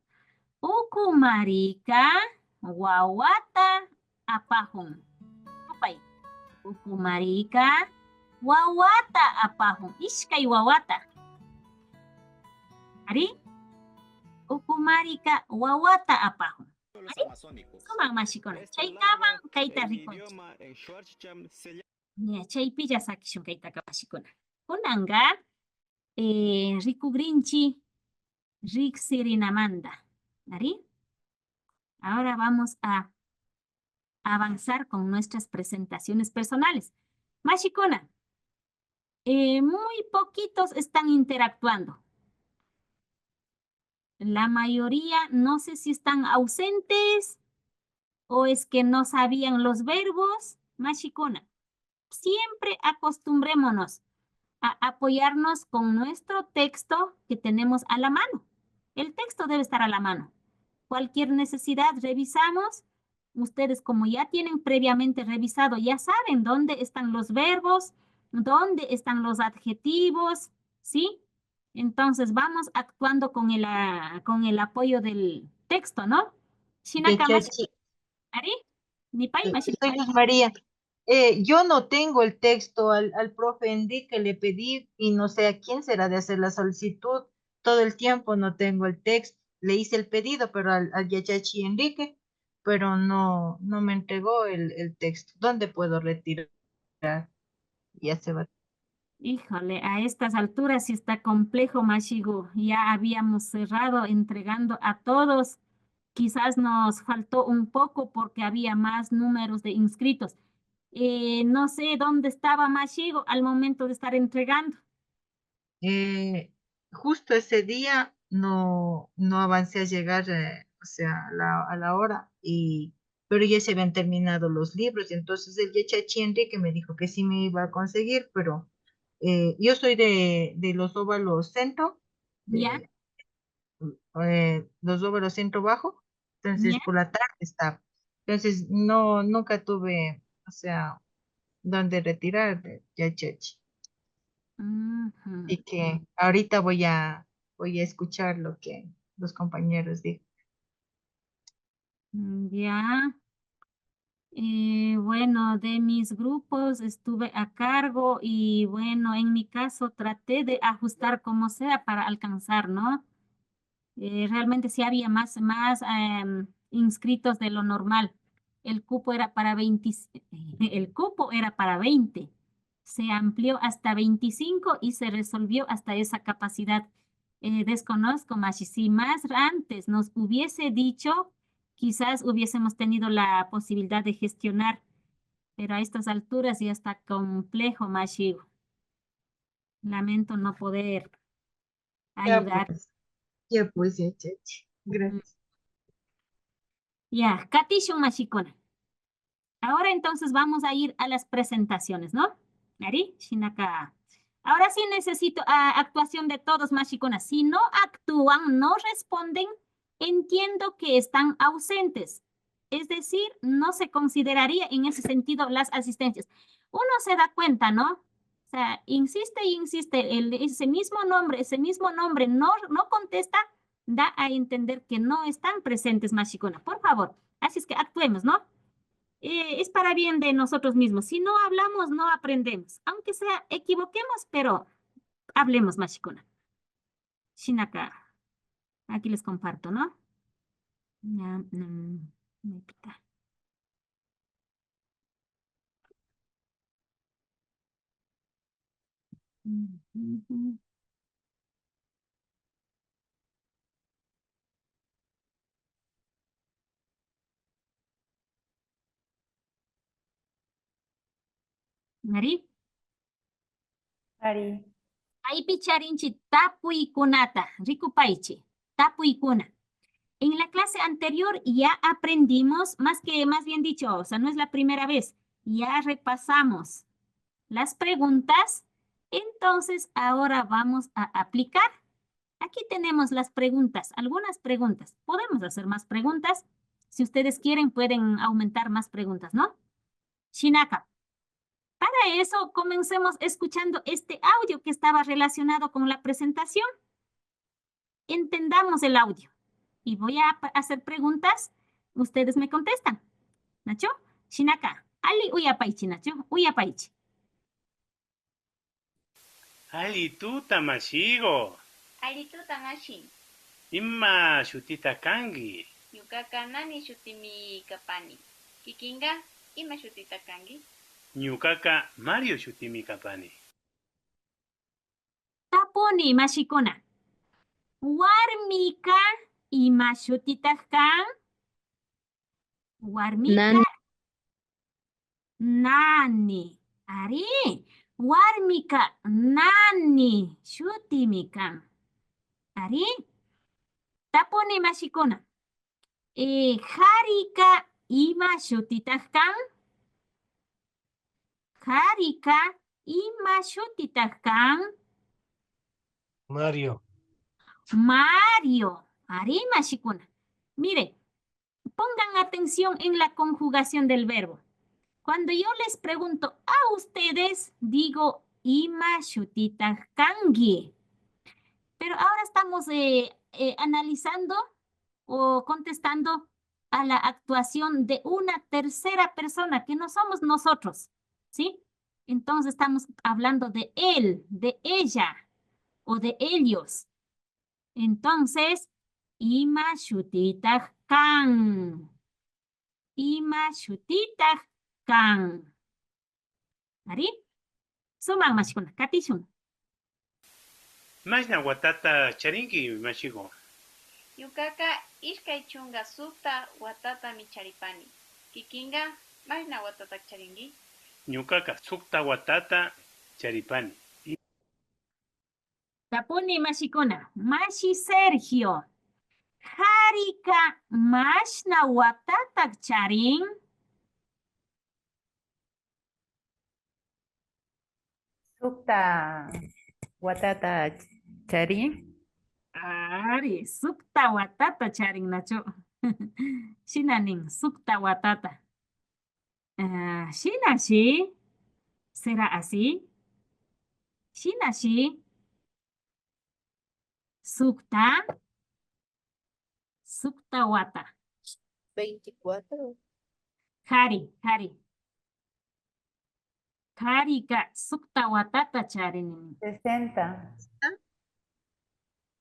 Ukumarika wawata apajun. Tupay. Ukumarika wawata apajun. Ishkay wawata. Ari, ukumarika wawata apajun. Ari, sumak mashikuna. Chaytawan kayta rikunchik. Ña, chaypilla sakishun kaytaka mashikuna. Kunanka, eh, rikugrinchi riksirinamanta. Ari? Ahora vamos a avanzar con nuestras presentaciones personales. Mashikuna, eh, muy poquitos están interactuando. La mayoría, no sé si están ausentes o es que no sabían los verbos. Mashikuna, siempre acostumbrémonos a apoyarnos con nuestro texto que tenemos a la mano. El texto debe estar a la mano. Cualquier necesidad, revisamos. Ustedes, como ya tienen previamente revisado, ya saben dónde están los verbos, dónde están los adjetivos, ¿sí? Entonces vamos actuando con el, ah, con el apoyo del texto, ¿no? Shinaka mashi. Yachachi. Ari, nipay, eh, mashi. Soy Luz María. Eh, yo no tengo el texto, al, al profe Enrique le pedí y no sé a quién será de hacer la solicitud. Todo el tiempo no tengo el texto. Le hice el pedido, pero al, al Yachachi Enrique, pero no, no me entregó el, el texto. ¿Dónde puedo retirar? Ya se va. Híjole, a estas alturas sí está complejo, mashigu. Ya habíamos cerrado entregando a todos. Quizás nos faltó un poco porque había más números de inscritos. Eh, no sé dónde estaba mashigu al momento de estar entregando. Eh, justo ese día no, no avancé a llegar, eh, o sea, a la, a la hora, y, pero ya se habían terminado los libros, y entonces el Yachachi Enrique me dijo que sí me iba a conseguir, pero, eh, yo soy de, de Los Óvalos Centro, ya, eh, eh, Los Óvalos Centro Bajo, entonces, ya, por la tarde estaba. Entonces, no, nunca tuve, o sea, dónde retirar de Yachachi. Ujú. Así que ahorita voy a, voy a escuchar lo que los compañeros digan. Mm, ya. Eh, bueno, de mis grupos estuve a cargo y, bueno, en mi caso traté de ajustar como sea para alcanzar, ¿no? Eh, realmente sí había más, más, em, inscritos de lo normal. El cupo era para veinte, el cupo era para veinte. Se amplió hasta veinticinco y se resolvió hasta esa capacidad. Eh, desconozco, mashi, si más antes nos hubiese dicho, quizás hubiésemos tenido la posibilidad de gestionar, pero a estas alturas ya está complejo, mashi. Lamento no poder ayudar. Ya pues, ya pues, Yachachi. Gracias. Ya, katishun, mashikuna. Ahora entonces vamos a ir a las presentaciones, ¿no? Ari, shinaka. Ahora sí necesito, ah, actuación de todos, mashikuna. Si no actúan, no responden, entiendo que están ausentes. Es decir, no se consideraría en ese sentido las asistencias. Uno se da cuenta, ¿no? O sea, insiste y insiste, el, ese mismo nombre, ese mismo nombre no, no contesta, da a entender que no están presentes, mashikuna. Por favor. Así es que actuemos, ¿no? Eh, es para bien de nosotros mismos. Si no hablamos, no aprendemos. Aunque sea equivoquemos, pero hablemos, mashikuna. Shinaka. Aquí les comparto, ¿no? Ya, mm, me pita. Ujú. Ari. Ari. Kaypi charinchi tapuykunata, rikupaychi, tapuykuna. En la clase anterior ya aprendimos, más que, más bien dicho, o sea, no es la primera vez, ya repasamos las preguntas, entonces ahora vamos a aplicar. Aquí tenemos las preguntas, algunas preguntas. Podemos hacer más preguntas. Si ustedes quieren, pueden aumentar más preguntas, ¿no? Shinaka. Para eso, comencemos escuchando este audio que estaba relacionado con la presentación. Entendamos el audio. Y voy a pa-, hacer preguntas, ustedes me contestan. ¿Nachu? Shinaka, alli uyapaychi, ¿nachu? Uyapaychi. Alli tuta, mashiku. Alli tuta, mashi. Ima shutita kanki? Ñukaka Nani shutimi kapani. Kikinka ima shutita kanki? Ñukaka Mario shutimi kapani. Tapuni, mashikuna. Warmika ima shutitak kan? Warmika Nani. Nani. Ari, warmika Nani shutimi kan. Ari, tapuni, mashikuna. Eh, karika ima shutitak kan? Karika ima shutitak kan? Mario. Mario. Ari, mashikuna. Mire, pongan atención en la conjugación del verbo. Cuando yo les pregunto a ustedes, digo, ima shutitak kanki. Pero ahora estamos, eh, eh, analizando o contestando a la actuación de una tercera persona que no somos nosotros, ¿sí? Entonces estamos hablando de él, de ella o de ellos. Entonces, ima shutitak kan? Ima shutitak kan? Ari, sumak mashikuna, katishun. Mashna watata charinki, mashiku? Ñukaka ishkay chunka sukta watatami charipani. Kikinka mashna watata charinki? Ñukaka sukta watata charipani. Tapuni, mashikuna, mashi Sergio, karika mashna watatak charin? Sukta watata charin. Ari, sukta watata charin, nachu? Shina nin, sukta watata. Ah, shinashi. ¿Será así? Shinashi. Sukta, sukta wata. Veinticuatro. Kari, kari. Karika sukta watata charinimi. Sesenta.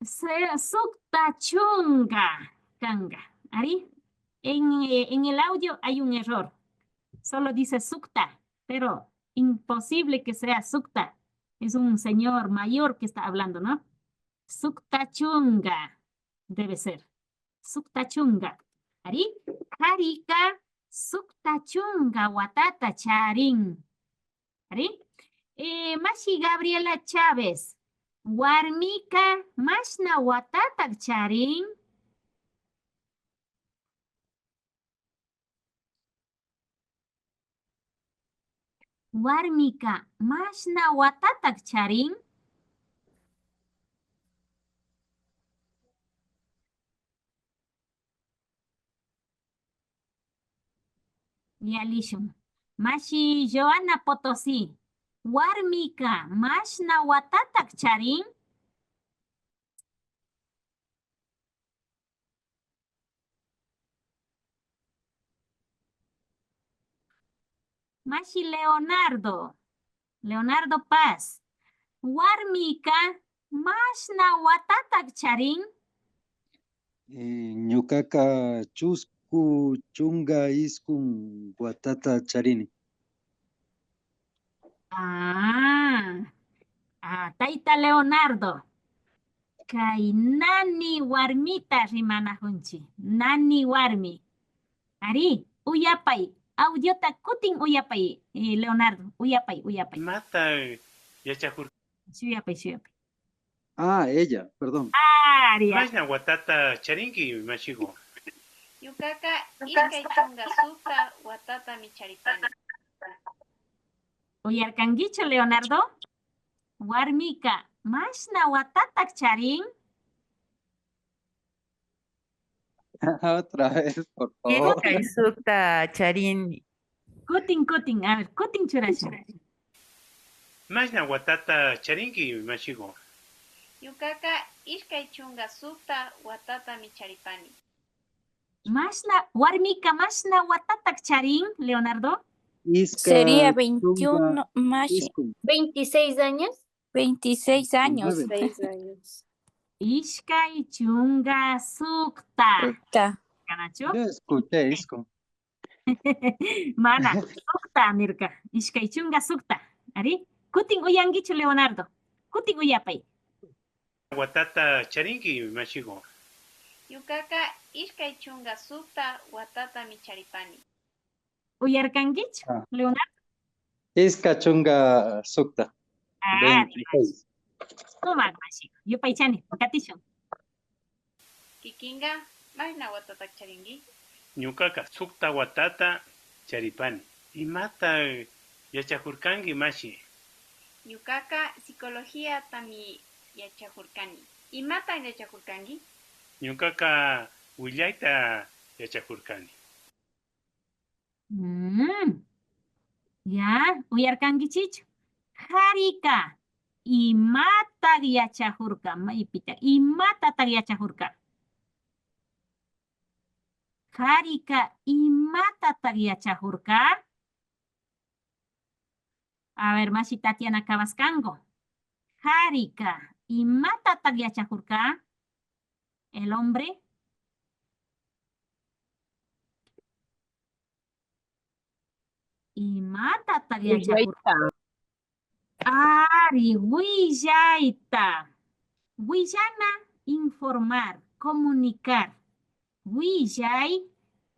Se-, sukta chunka kanka. Ari, en, eh, en el audio hay un error. Solo dice sukta, pero imposible que sea sukta. Es un señor mayor que está hablando, ¿no? Sukta chunka debe ser. Sukta chunka. Ari, karika sukta chunka watata charin. Ari, eh, mashi Gabriela Chávez, warmika mashna watatak charin? Warmika mashna watatak charin? Yalishun. Mashi Joana Potosí, warmika mashna watatak charin? Mashi Leonardo, Leonardo Paz, warmika mashna watatak charin? Eh, ñukaka chusku chunka iskun watata charini. Ah, ah, tayta Leonardo, kay nani warmita rimanajunchi, nani warmi. Ari, uyapay, audiota kutin uyapay, eh, Leonardo, uyapay, uyapay. Imata yachajur- Shuyapay, shuyapay. Ah, ella, perdón. Ari, ari. Mashna watata charinki, mashiku? Ñukaka ishkay chunka sukta watatami charipani. Uyarkankichu, Leonardo? Warmika mashna watatak charin? Otra vez, por favor. Ishkay sukta charini. Kutin, kutin, a ver, kutin churashun. Mashna watata charinki, mashiku? Ñukaka ishkay chunka sukta watatami charipani. Mashna, warmika mashna watatak charin, Leonardo? Ishkay chunka iskun. Sería veintiuno, mashi. Veintiséis años. Veintiséis años. Veintiséis años. Ishkay chunka sukta. Sukta. Kanachu? Yo escuché iskun. Mana, sukta nirka. Ishkay chunka sukta. Ari, kutin uyankichu, Leonardo? Kutin uyapay. Watata charinki, mashiku. Ñukaka ishkay chunka sukta watatami charipani. Uyarkankichu, ah, Leonardo? Ishkay chunka sukta. Ah, veintiséis. Sumak, mashiku. Yupaychani, katishun. Kikinka, mayna watata charinki? Ñukaka sukta watata charipani. Imata yachakurkanki, mashi? Ñukaka psicologiatami yachakurkani. Imata yachakurkanki? Ñukaka willayta yachakurkani. Mm. Ya, uyarkankichichu? Karika, imata yachakurka? Maypita, imatatak yachakurka? Karika, imatatak yachakurka? A ver, mashi Tatiana Cabascango. Karika, imatatak yachakurka? El hombre. Imatatak yachakurka? Willayta. Ari, willayta. Willana, informar, comunicar. Willay,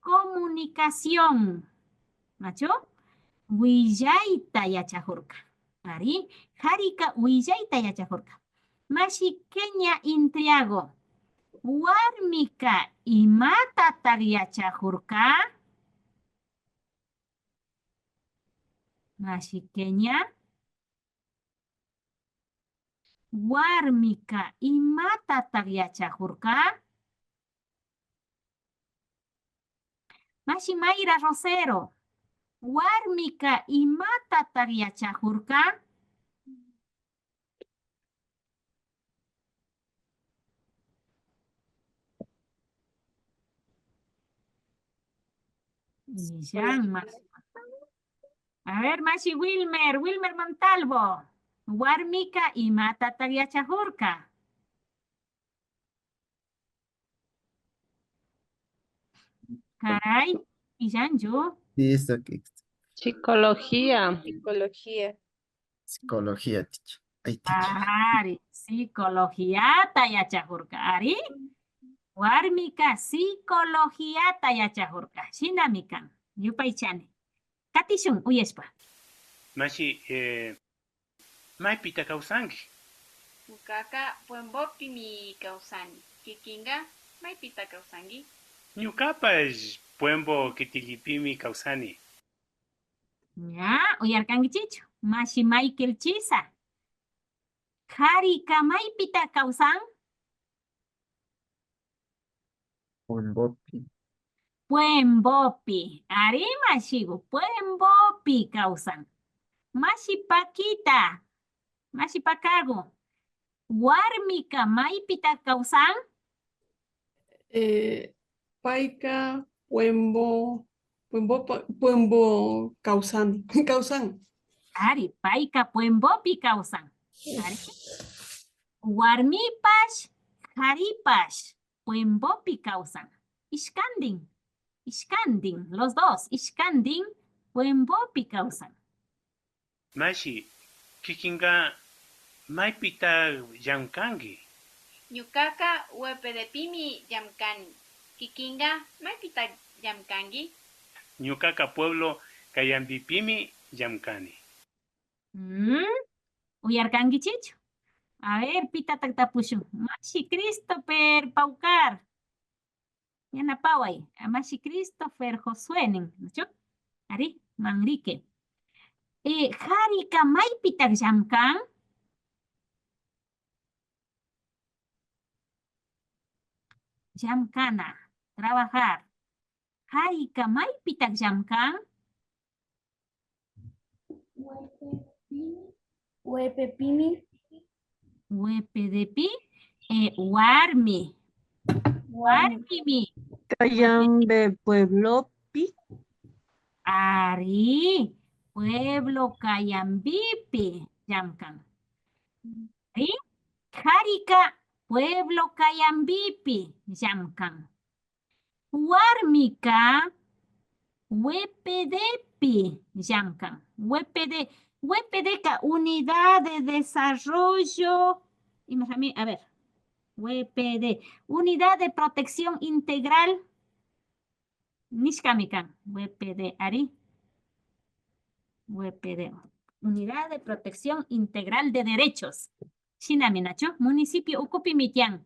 comunicación. Nachu? Willayta yachakurka. Ari, karika willayta yachakurka. Mashi Kenia Intriago, warmika imatatak yachakurka? Mashi Kenia, warmika imatatak yachakurka? Mashi Mayra Rosero, warmika imatatak yachakurka? Illan, mashi. A ver, mashi Wilmer, Wilmer Montalvo, warmika imatatak yachakurka? Karay, illanchu? Listo, listo. Psicología. Psicología. Psicología, teacher. Ay, teacher. Ari, psicologiata yachakurka. Ari, warmika psicologiata yachakurka. Shinami kan. Yupaychani. Katishun uyashpa. Mashi, eh, maypita kawsanki? Ñukaka Puembopimi kawsani. Kikinka maypita kawsanki? Ñukapash Puembo kitillipimi kawsani. Ña, uyarkankichichu? Mashi Michael Chisa. Karika maypita kawsan? Puembopi. Puembopi. Ari mashiku, Puembopi kawsan. Mashi Paquita, mashi Pacago, warmika maypita kawsan? Eh, payka Puembo, Puembo, Puembo kawsani, kawsan. Ari, payka Puembopi kawsan. Ari. Warmipash, karipash, Puembopi kawsan. Ishkantin, ishkantin, los dos, ishkantin Puembopi kawsan. Mashi, kikinka maypita llamkanki? Ñukaka U E P D pimi llamkani. Kikinka maypita llamkanki? Ñukaka Pueblo Cayambipimi llamkani. Mm, uyarkankichichu? A ver, pitatak tapushun. Mashi Christopher Paucar. Yanapaway, mashi Christopher Josué nin, nachu? Ari, Manrique. Eh, karika maypitak llamkan? Llamkana, trabajar. Karika maypitak llamkan? U E P pimi. U E P D pi, eh, warmi. Warmimi. Cayambe pueblopi. Ari, pueblo Cayambipi llamkan. Ari, karika pueblo Cayambipi llamkan. Warmika W P D pi llamkan. W P D, W P D ka Unidad de Desarrollo, imajami, a ver, W P D, Unidad de Protección Integral nishkami kan. W P D, ari. W P D, Unidad de Protección Integral de Derechos. Shinami, nachu? Municipio ukupimi tiyan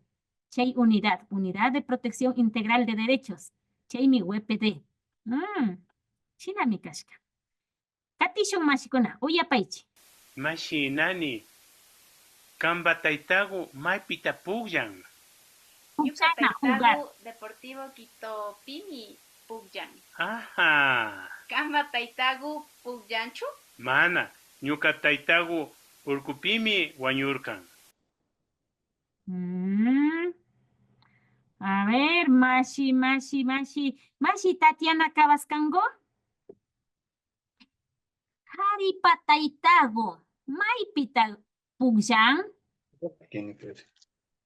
chay unidad, Unidad de Protección Integral de Derechos. Chaymi W P D. Mm, shinami kashka. Katishun mashikuna, uyapaychi. Mashi Nani, kanpa taytaku maypita pukllan? Ñuka pukllan, jugar. Taytaku Deportivo Quitopimi pukllan. Ajá. Kanpa taytaku pukllanchu? Mana, ñuka taytaku urkupimi wañurkan. Mm. A ver, mashi, mashi, mashi, mashi Tatiana Cabascango. Karipa taytaku maypita pukllan?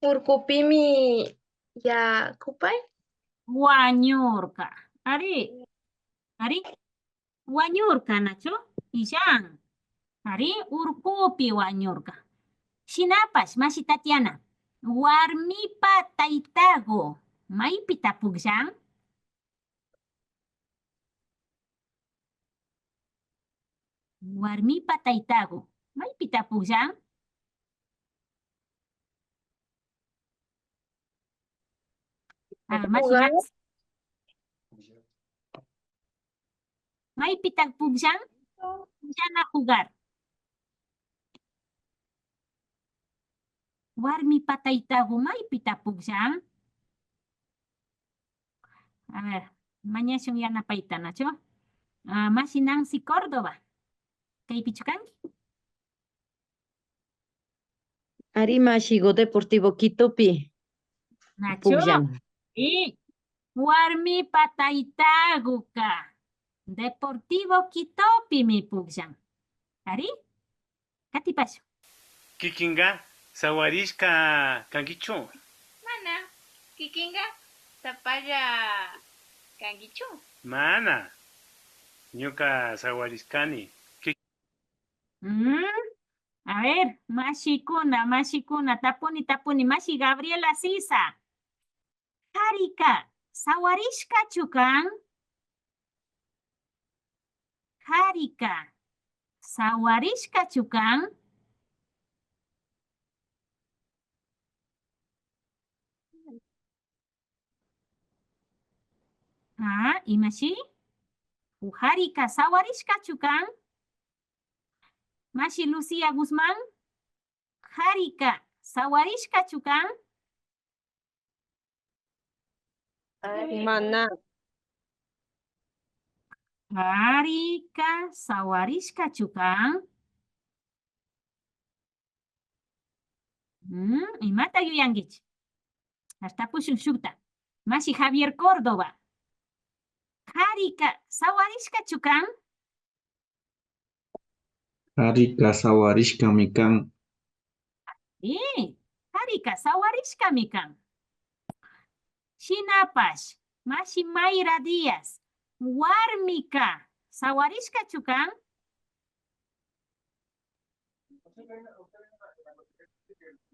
Urkupimi ya kupay. Wañurka. Ari, ari, wañurka, nachu? Illan. Ari, urkupi wañurka. Shinapash, mashi Tatiana, warmipa taytaku maypita pukllan? Warmipa taytaku maypita pukllan? Ah, mashi Max. Maypita pukllan? Pukllan a jugar. Warmipa taytaku maypita pukllan? A ver, mañashun yanapayta, nachu? Ah, mashi Nancy Córdoba. Kaypichu kanki? Ari mashiku Deportivo Quitopi. Nachu? Pukllan. Y warmipa taytakuka Deportivo Quitopimi pukllan. Ari? Katipashun. Kikinka sawarishka kankichu? Mana. Kikinka sapalla kankichu? Mana. Ñuka sawarishkani. Ki- Mm. A ver, mashikuna, mashikuna, tapuni, tapuni, mashi Gabriela Sisa. Karika sawarishkachu kan? Karika sawarishkachu kan? Ah, imashi? Karika sawarishkachu kan? Mashi Lucía Guzmán, karika sawarishkachu kan? Mana. Karika sawarishkachu kan? Mm, imata yuyankichi? Ashtapushun shukta. Mashi Javier Córdoba. Karika sawarishkachu kan? Karika sawarishkami kan. Eh, karika sawarishkami kan. Shinapash, mashi Mayra Díaz, warmika sawarishkachu kan?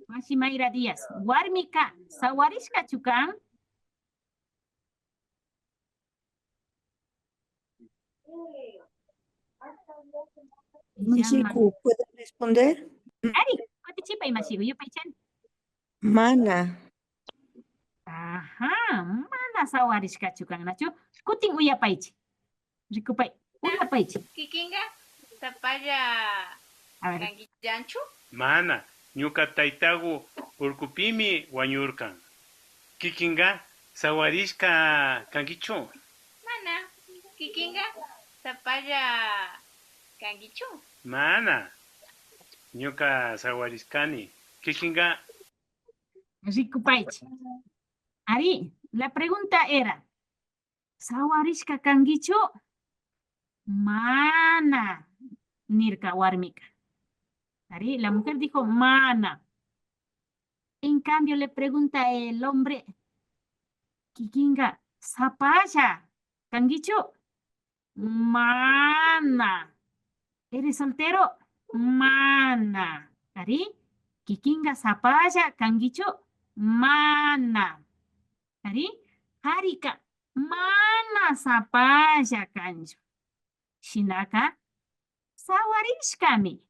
Mashi Mayra Díaz, warmika sawarishkachu kan? Mashiku, ¿puedo responder? Ari, kutichipay mashiku, yupaychani. Mana. Ajá, mana sawarishkachu kan, nachu? Kutin uyapaychi. Rikupay, uyapaychi. Kikinka sapalla, a ver, kankillanchu? Mana, ñuka taytaku urkupimi wañurkan. Kikinka sawarishka kankichu? Mana, kikinka sapalla kankichu? Mana, ñuka sawarishkani. Kikinka. Rikupaychi. Ari, la pregunta era, ¿sawarishka kankichu? Mana, nirka warmika. Ari, la mujer dijo, mana. En cambio, le pregunta el hombre, kikinka sapalla kankichu? Mana. ¿Eres soltero? Mana. Ari, kikinka sapalla kankichu? Mana. Ari, karika mana sapalla kanchu. Shinaka sawarishkami.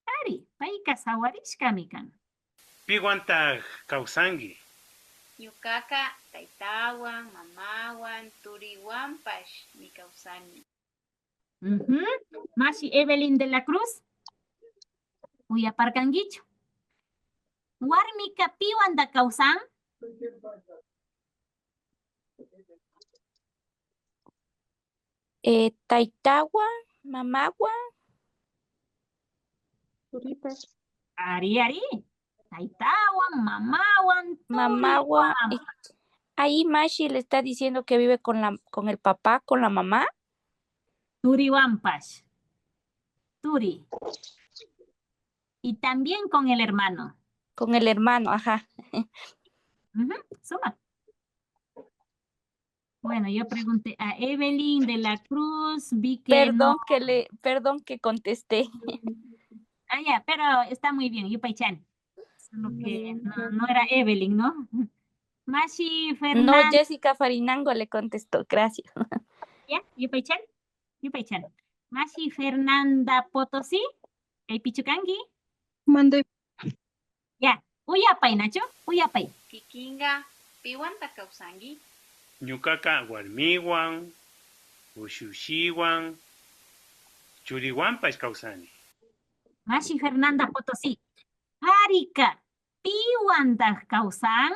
Ari, payka sawarishkami kan. ¿Piwantaq kawsanki? Ñukaka taytawan, mamawan, turiwanpashmi kawsani. Ujú. Mashi Evelyn de la Cruz, ¿uyaparkankichu? ¿Warmika piwanta kawsan? Eh, taytawan, mamawan. Turipash. Ari, ari. Taytawan, mamawan, mamawan. Turiwan. Y ahí Mashi le está diciendo que vive con la, con el papá, con la mamá. Turiwanpash. Turi. Y también con el hermano. Con el hermano, ajá. Ujú, sumak. Bueno, yo pregunté a Evelyn de la Cruz, vi que... Perdón no. Que le, perdón que contesté. Ah, ya, pero está muy bien, yupaychani. Solo que no, no era Evelyn, ¿no? Mashi Fernanda. No, Jessica Farinango le contestó, gracias. Ya, yupaychani, yupaychani. Mashi Fernanda Potosí, ¿kaypichu kanki? Mande. Ya, uyapay, nachu? Uyapay. Kikinka, ¿piwanta kawsanki? Ñukaka warmiwan, ushi ushiwan, churiwanpash kawsani. Mashi Fernanda Potosí, karika, ¿piwantaq kawsan?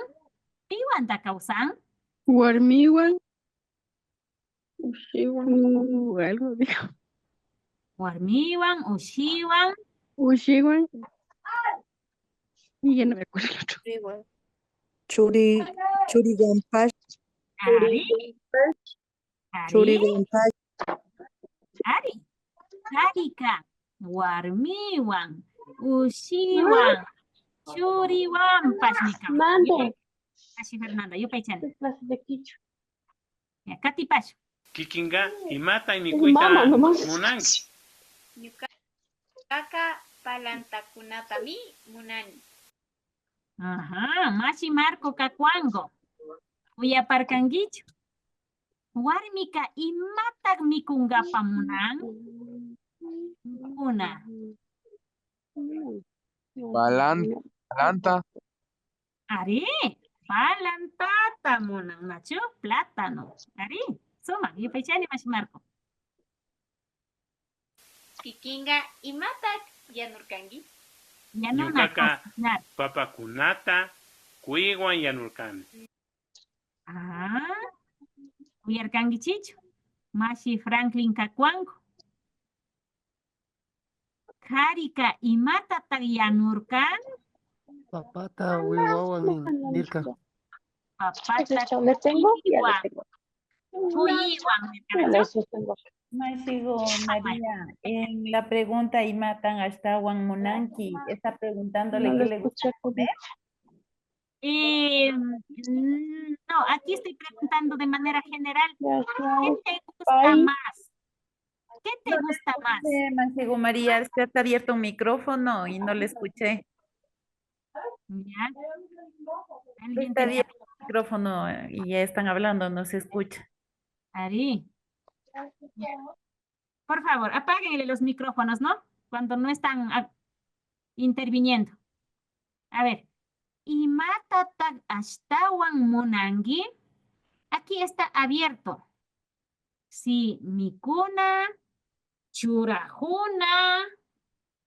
¿Piwantaq kawsan? Warmiwan. Ushiwan. Uh, algo dijo. Warmiwan, ushiwan. Ushiwan. Y ya no me acuerdo el otro. Ushiwan. Churi, churiwanpash. Ari. Ari. Churiwanpash. Ari. Karika. Warmiwan. Ushiwan. Churiwanpashmi kan. Mande. Mashi Fernanda, yupaychani. Clase de kichwa. Ya, katipashun. Kikinka imata mikuyta munanki? Ñukaka palantakunatami munani. Ajá, mashi Marco Cacuango. ¿Uyaparkankichu? Warmika imatak mikunkapa munan? Kuna. Palan-, palanta. Ari, palantata munan, nachu? Plátano. Ari, sumak, yupaychani mashi Marco. Kikinka, ¿imatak yanurkanki? Yanuna, ñukaka cocinar. Papakunata kuywan yanurkani. Ah, ¿uyarkankichichu? Mashi Franklin Cacuango. Karika, ¿imatatak yanurkan? Papata wiwawan nirka. Papata kuyiwan. Kuyiwan nirka, nachu? Mashigu María, en la pregunta, ¿imatan ashtawan munanki? Está preguntándole qué le gusta comer. Eh, mm, no, aquí estoy preguntando de manera general. ¿Qué te gusta más? ¿Qué te gusta más? No le escuché, Maciego María, se te ha abierto un micrófono y no le escuché. Ya. Alguien tenía... Está abierto el micrófono y ya están hablando, no se escucha. Ari. Ya. Por favor, apáguenle los micrófonos, ¿no? Cuando no están, ah, interviniendo. A ver, ¿imatatak ashtawan munanki? Aquí está abierto. Sí, mikuna, churajuna,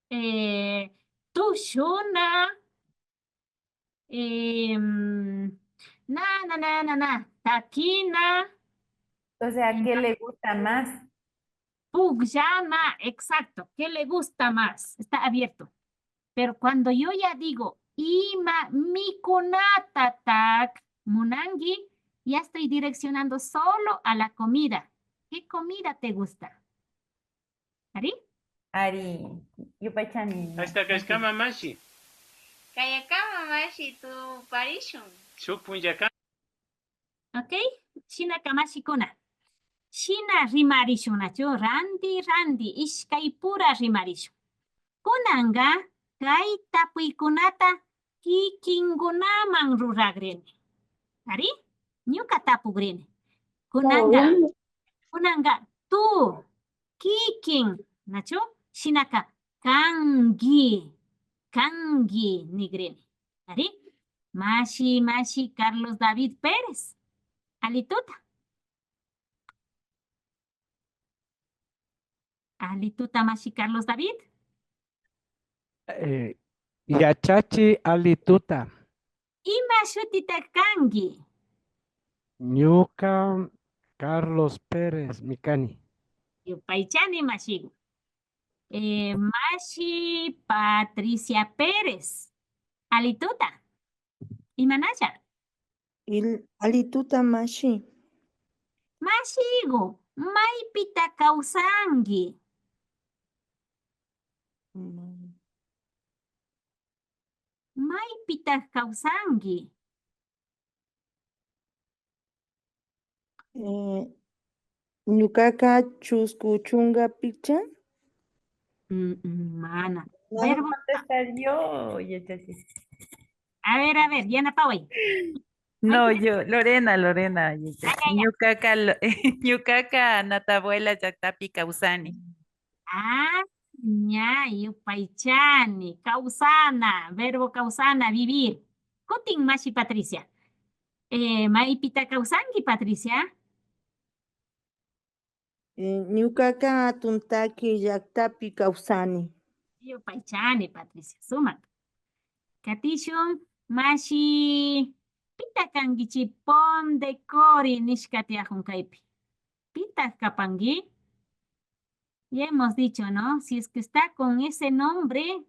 eh, tushuna, em, na, na, na, na, na, takina. O sea, ¿qué le gusta más? Pukllana, exacto. ¿Qué le gusta más? Está abierto. Pero cuando yo ya digo, ima mikunatatak munanki, ya estoy direccionando solo a la comida. ¿Qué comida te gusta? ¿Ari? Ari, yupaychani. Hasta kashkama mashi. Kayakama mashi, tuparishun. Shuk punllaka. Ok, shinaka mashikuna. shina rimarishun, nachu? Randi, randi, ishkaypura rimarishun. Kunanka kay tapuykunata kikinkunaman rurakrini. Ari, ñuka tapukrini. Kunanka, kunanka tú, kikin, nachu? Shinaka kanki, kanki nikrini. Ari, mashi, mashi Carlos David Pérez. Alli tuta. Alli tuta, mashi Carlos David. Eh, yachachi, alli tuta. Ima shutita kanki? Ñuka Carlos Pérez mi kani. Yupaychani, mashiku. Eh, mashi Patricia Pérez. Alli tuta. Imanalla? Il-, alli tuta, mashi. Mashiku, maypita kawsanki? Mm. Maypita kawsanki? Eh, ñukaka chusku chunkapicha. Mm, mm, mana. Verbo. Contestar yo, yachachi. A ver, a ver, yanapaway. No, yo, Lorena, Lorena, yachachi. Ay, ay, ay. Ñukaka lo-, ñukaka Natabuela llaktapi kawsani. Ah, ña, yupaychani, kawsana, verbo kawsana, vivir. Kutin mashi Patricia. Eh, maypita kawsanki, Patricia? Eh, ñukaka Atun Taki llaktapi kawsani. Yupaychani, Patricia, sumak. Katishun, mashi, pita kankichi? Pon de Cori nishka tiyakun kaypi. Pita kapanki? Ya hemos dicho, ¿no? Si es que está con ese nombre,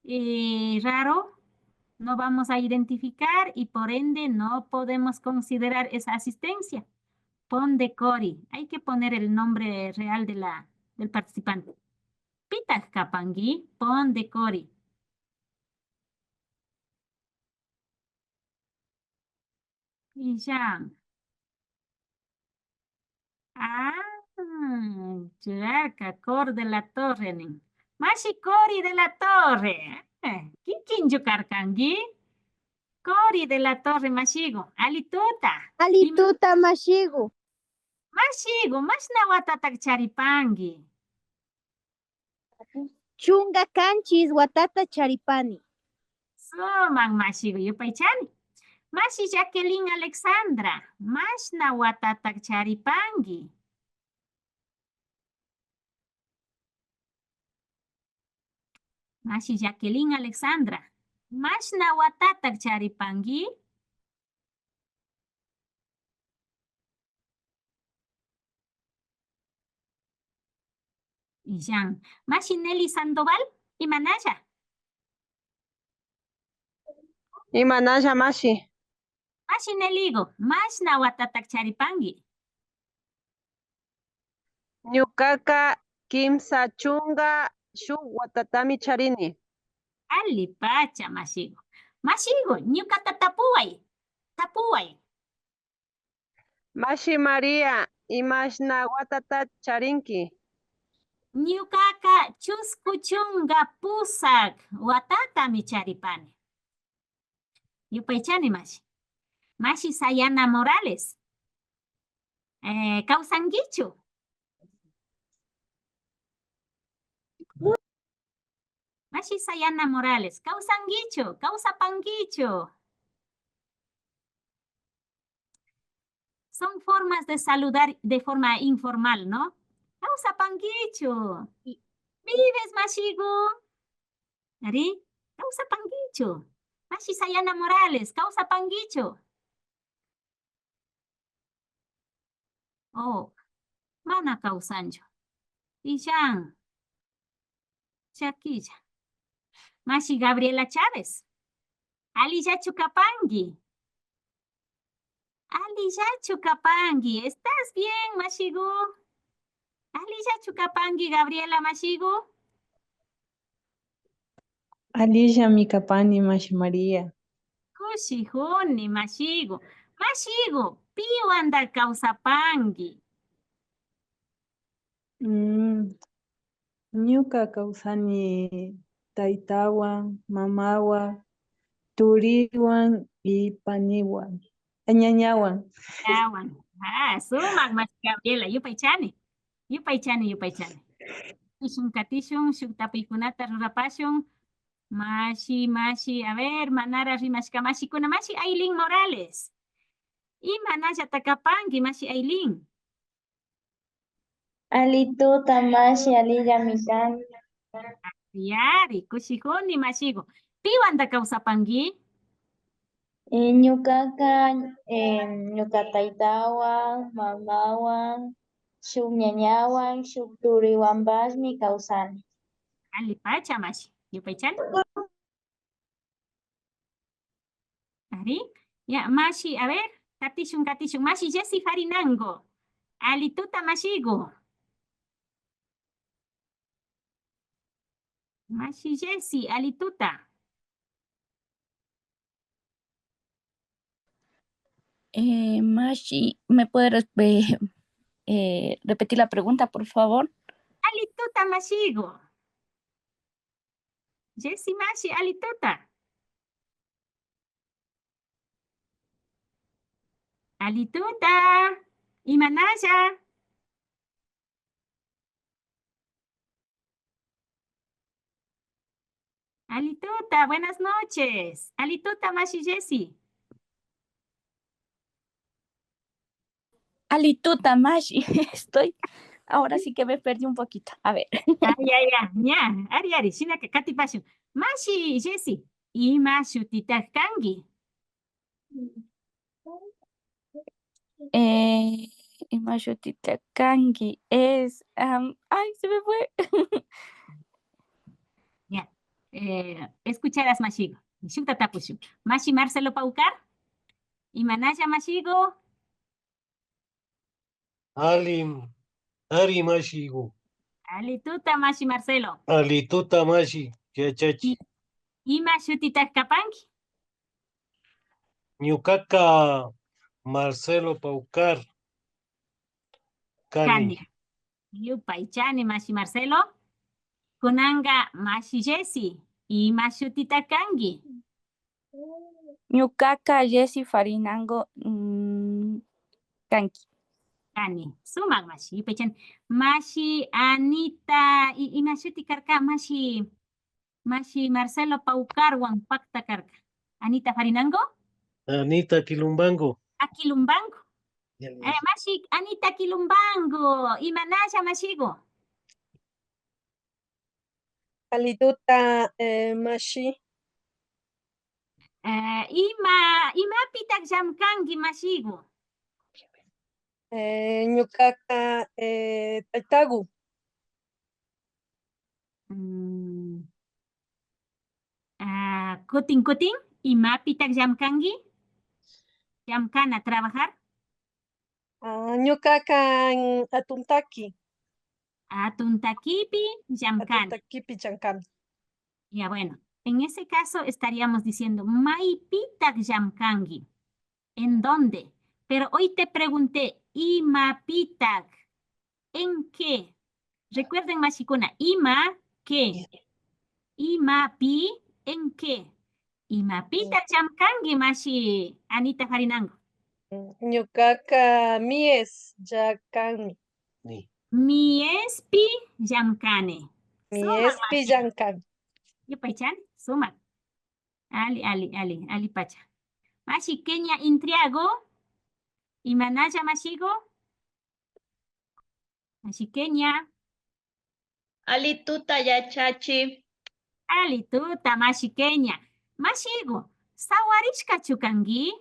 eh, raro, no vamos a identificar y por ende no podemos considerar esa asistencia. Pon de Cori. Hay que poner el nombre real de la, del participante. Pita kapanki? Pon de Cori. Illan. Ah, churarka, Cor de la Torre nin. Mashi Cori de la Torre. Eh, kikinchu karkanki? Cori de la Torre mashiku. Alli tuta. Alli tuta mashiku. Mashiku, mashna watatak charipanki? Chunka kanchis watata charipani. Sumak mashiku, yupaychani. Mashi Jacqueline Alexandra, mashna watatak charipanki? Mashi Jacqueline Alexandra, mashna watatak charipanki? Illan. Mashi Nelly Sandoval, imanalla? Imanalla, mashi? Mashi Neliku, mashna watatak charipanki? Ñukaka kimsa chunka shuk watatami charini. Alli pacha, mashiku. Mashiku, ñukata tapuway. Tapuway. Mashi María, imashna watata charinki? Ñukaka chusku chunka pusak watatami charipani. Yupaychani, mashi. Mashi Sayana Morales. Eh, kawsankichu? Mashi Sayana Morales, kawsankichu? Kawsapankichu? Son formas de saludar de forma informal, ¿no? Kawsapankichu? Vives, mashiku. Ari, kawsapankichu? Mashi Sayana Morales, kawsapankichu? Oh, mana kawsanchu. Illan. Chakilla. Mashi Gabriela Chávez. Allillachu kapanki? Allillachu kapanki? ¿Estás bien, mashiku? Allillachu kapanki, Gabriela, mashiku? Allillami kapani, mashi María. Kushijuni, mashiku. Mashiku, piwanta kawsapanki? Mm, ñuka kawsani taytawan, mamawan, turiwan y paniwan, ñañawan. Ñañawan. Ah, sumak, mashi Gabriela, yupaychani. Yupaychani, yupaychani. Katishun, katishun, shuk tapuykunata rurapashun. Mashi, mashi, a ver, manara rimashka mashikuna, mashi Aileen Morales. Imanallata kapanki, mashi Aileen? Alli tuta, mashi, allillami kan. Yari, kushikuni, mashiku. Piwanta kawsapanki? Eh, ñukaka, eh, ñuka taytawan, mamawan, shuk ñañawan, shuk turiwanpashmi kawsani. Alli pacha, mashi. Yupaychani. Ari, ya, mashi, a ver, katishun, katishun. Mashi Jessy Farinango. Alli tuta, mashiku. Mashi Jessy, alli tuta. Eh, mashi, ¿me puede respe- eh, repetir la pregunta, por favor? Alli tuta, mashiku. Jessy mashi, alli tuta. Alli tuta, imanalla? Alli tuta, buenas noches. Alli tuta, mashi Jessy. Alli tuta, mashi. Estoy, ahora sí que me perdí un poquito. A ver. Ah, ya, ya, ya. Ari, ari, shinaka katipashun. Mashi Jessy, ima shutita kanki? Eh, ima shutita kanki? Es, am, ay, se me fue. Ya. Eh, escucharas mashiku. Shukta tapushun. Mashi Marcelo Paucar. Imanalla mashiku? Alli, ari mashiku. Alli tuta, mashi Marcelo. Alli tuta, mashi yachachi. Ima shutita kapanki? Ñukaka Marcelo Paucar kani. Kani. Yupaychani, mashi Marcelo. Kunanka mashi Jessy, ima shutita kanki? Ñukaka Jessy Farinango, mm, kanki. Kani, sumak mashi, yupaychani. Mashi Anita, i- ima shuti karka, mashi, mashi Marcelo Paucarwan pakta karka. Anita Farinango? Anita Quilumbango. A, Quilumbango. Ya, ya. Eh, mashi Anita Quilumbango, imanalla mashiku? Alli tuta, eh, mashi. Eh, ima, imapitak llamkanki mashiku? Eh, ñukaka, eh, taytaku. Mm. Ah, kutin, kutin, imapitak llamkanki? Llamkana, trabajar. Ah, ñukaka, mm, atun taki. Atun takipi llamkani. Atun takipi llamkani. Ya, bueno, en ese caso estaríamos diciendo, maypitak llamkanki. ¿En dónde? Pero hoy te pregunté, imapitak, ¿en qué? Recuerden, mashikuna, ima, qué. Imapi, ¿en qué? Imapita llamkanki, mashi Anita Farinango? Ñukaka mieslla kanmi. Ni. Miespi llamkani. Sumak, miespi mashi. Llamkani. Yupaychani, sumak. Alli, alli, alli, alli pacha. Mashi Kenia Intriago, imanalla mashiku? Mashi Kenia. Alli tuta, yachachi. Alli tuta, mashi Kenia. Mashiku, sawarishkachu kanki?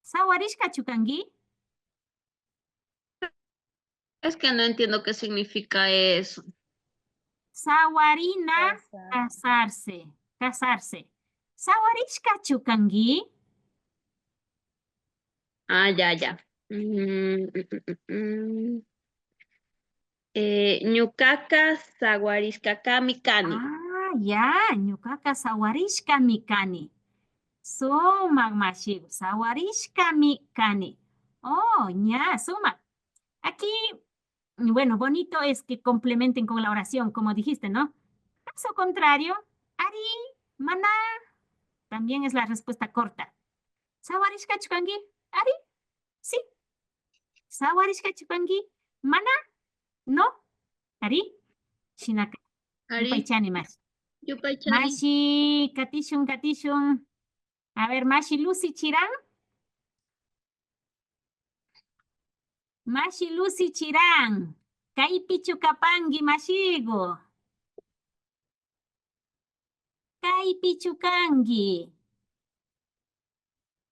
Sawarishkachu kanki? Es que no entiendo qué significa eso. Sawarina, casarse, casarse. Sawarishkachu kanki? Ah, ya, ya. Mm, mm, mm, mm, mm. Eh, ñukaka sawarishkakami kani. Ah, ya, ñukaka sawarishkami kani. Sumak mashiku, sawarishkami kani. Oh, ña, sumak. Aquí, bueno, bonito es que complementen con la oración, como dijiste, ¿no? Caso contrario, ari, mana, también es la respuesta corta. Sawarishkachu kanki? Ari, sí. Sawarishkachu kanki? Mana, no. Ari, shinaka. Ari. Yupaychani mashi. Yupaychani. Mashi, katishun, katishun. A ver, mashi Lucy Chirán. Mashi Lucy Chirán. Kaypichu kapanki mashiku? Kaypichu kanki?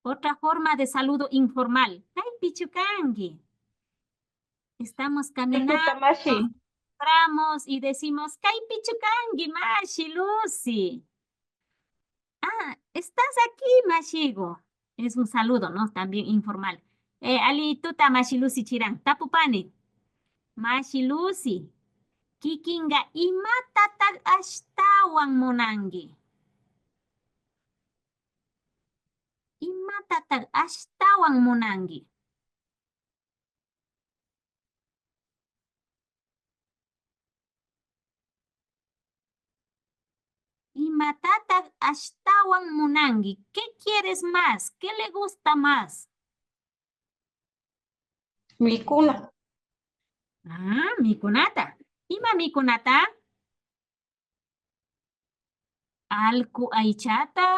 Otra forma de saludo informal. Kaypichu kanki? Estamos caminando, entramos y decimos, kaypichu kanki, mashi Lucy? Ah, estás aquí, mashiku. Es un saludo, ¿no? También informal. Eh, alli tuta, mashi Lucy Chirán. Tapupani. Mashi Lucy, kikinka imatatak ashtawan munanki? Imatatak ashtawan munanki? Imatatak ashtawan munanki? ¿Qué quieres más? ¿Qué le gusta más? Mikuna. Ah, mikunata. Ima mikunata? Allku aychata,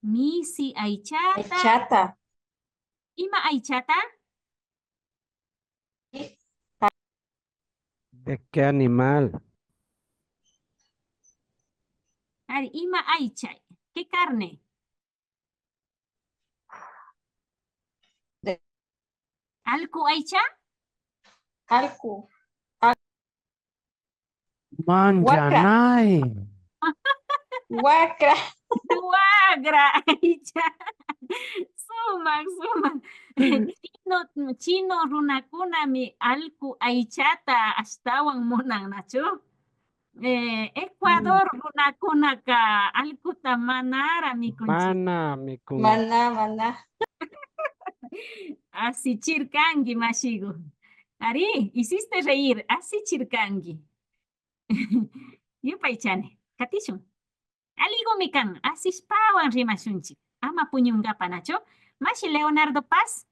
misi aychata. Aychata. Ima aychata? ¿De qué animal? Ari, ima aycha? ¿Qué carne? De... Allku aycha? Allku. Manllanay. Wakra. Wakra aycha. Sumak, sumak. Chino, chino runakunami allku aychata ashtawan munan, nachu? Eh, Ecuador runakunaka allkuta manara mikunchik. Mana mikun. Mana, mana. Asichirkanki, mashiku. Ari, hiciste reír, asichirkanki. Yupaychani, katishun. Allikumi kan, asishpawan rimashunchik. Ama puñunkapa, nachu? Mashi Leonardo Paz.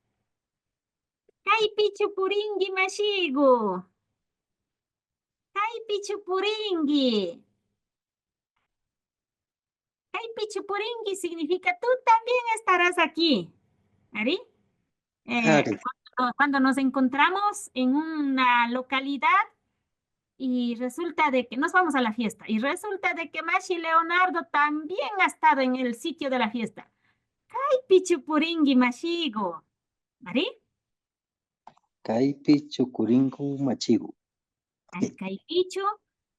Kaypichu purinki, mashiku? Kaypichu purinki? Kaypichu purinki significa tú también estarás aquí. Ari? Eh, cuando, cuando nos encontramos en una localidad y resulta de que nos vamos a la fiesta y resulta de que mashi Leonardo también ha estado en el sitio de la fiesta. Kaypichu purinki, mashiku? Ari? Kaypichu purinku, mashiku? Ari, kaypichu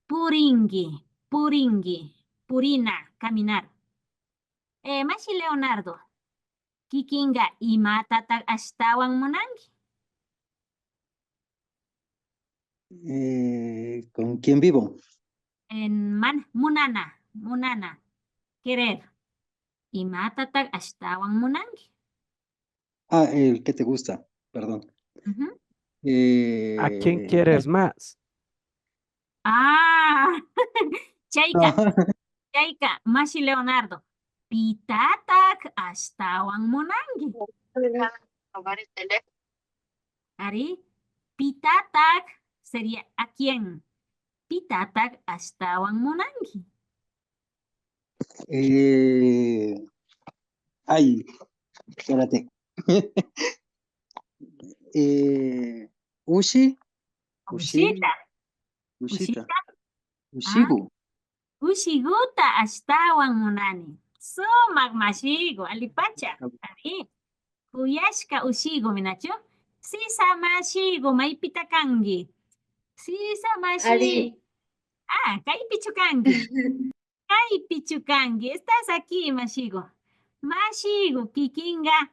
purinki, purinki, purina, caminar. Eh, mashi Leonardo, kikinka imatatak ashtawan munanki? Eh, ¿con quién vivo? En man-, munana, munana, querer. Imatatak ashtawan munanki? Ah, el que te gusta, perdón. Ujú. Eh, ¿a quién quieres más? Ah, chayka, chayka, mashi Leonardo, pitatak ashtawan munanki? Ari, pitatak sería ¿a quién? Pitatak ashtawan munanki? Eh, ay, espérate. Eh, ushi, ushi, ushita. Ushita. Ushita. Ushiku. Ah, ushikuta ashtawan munani. Sumak mashiku, allipacha. Ari. Kuyashka ushiku, minachu? Sisa mashiku, maypita kanki? Sisa mashi. Ari. Ah, kaypichu kanki? Kaypichu kanki? Estás aquí, mashiku. Mashiku, kikinka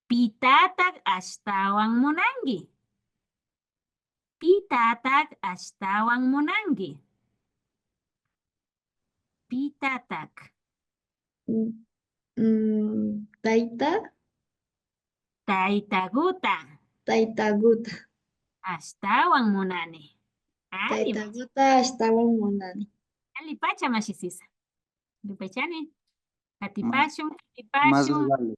pitatak ashtawan munanki? Pitatak ashtawan munanki? Pitatak? Mm, mm, tayta. Taytaguta. Taytaguta. Ashtawan munani. Anima. Taytaguta ashtawan munani. Allipacha, mashi Sisa. Yupaychani. Katipashun, katipashun. Más vale.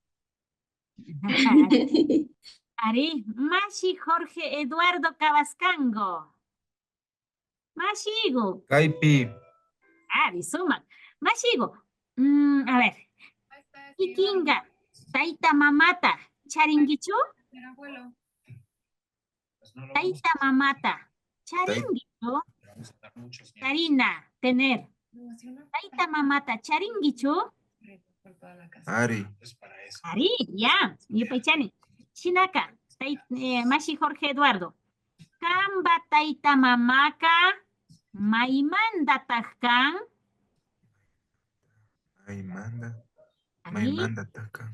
Ari, mashi Jorge Eduardo Cabascango. Mashigu. Kaypi. Ari, sumak. Mashigu. Mm, a ver. Kikinga, tayta mamata charingichu? Tayta mamata charingichu? Charina, tener. Tayta mamata charingichu? Ari. Ari, ya, yupaychani. Shinaka, tay-, eh, mashi Jorge Eduardo. Kanba tayta mamaka maymandatak kan? Maymanda. Ari. Maymandatak kan?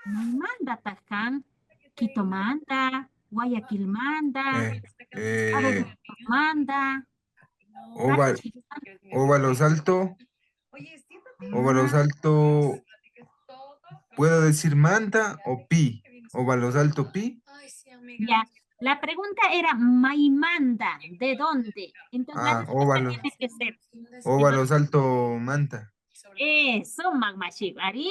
Maymandatak kan? Quitomanda, Guayaquilmanda, eh, eh, Manda. Ova-, Óvalos Alto. Óvalos Alto. ¿Puedo decir Manta o Pi? Óvalos Alto Pi. Ya. La pregunta era maymanda, ¿de dónde? Entonces la respuesta tiene que ser. Óvalos Alto Manta. Eh, sumak mashigu. Ari,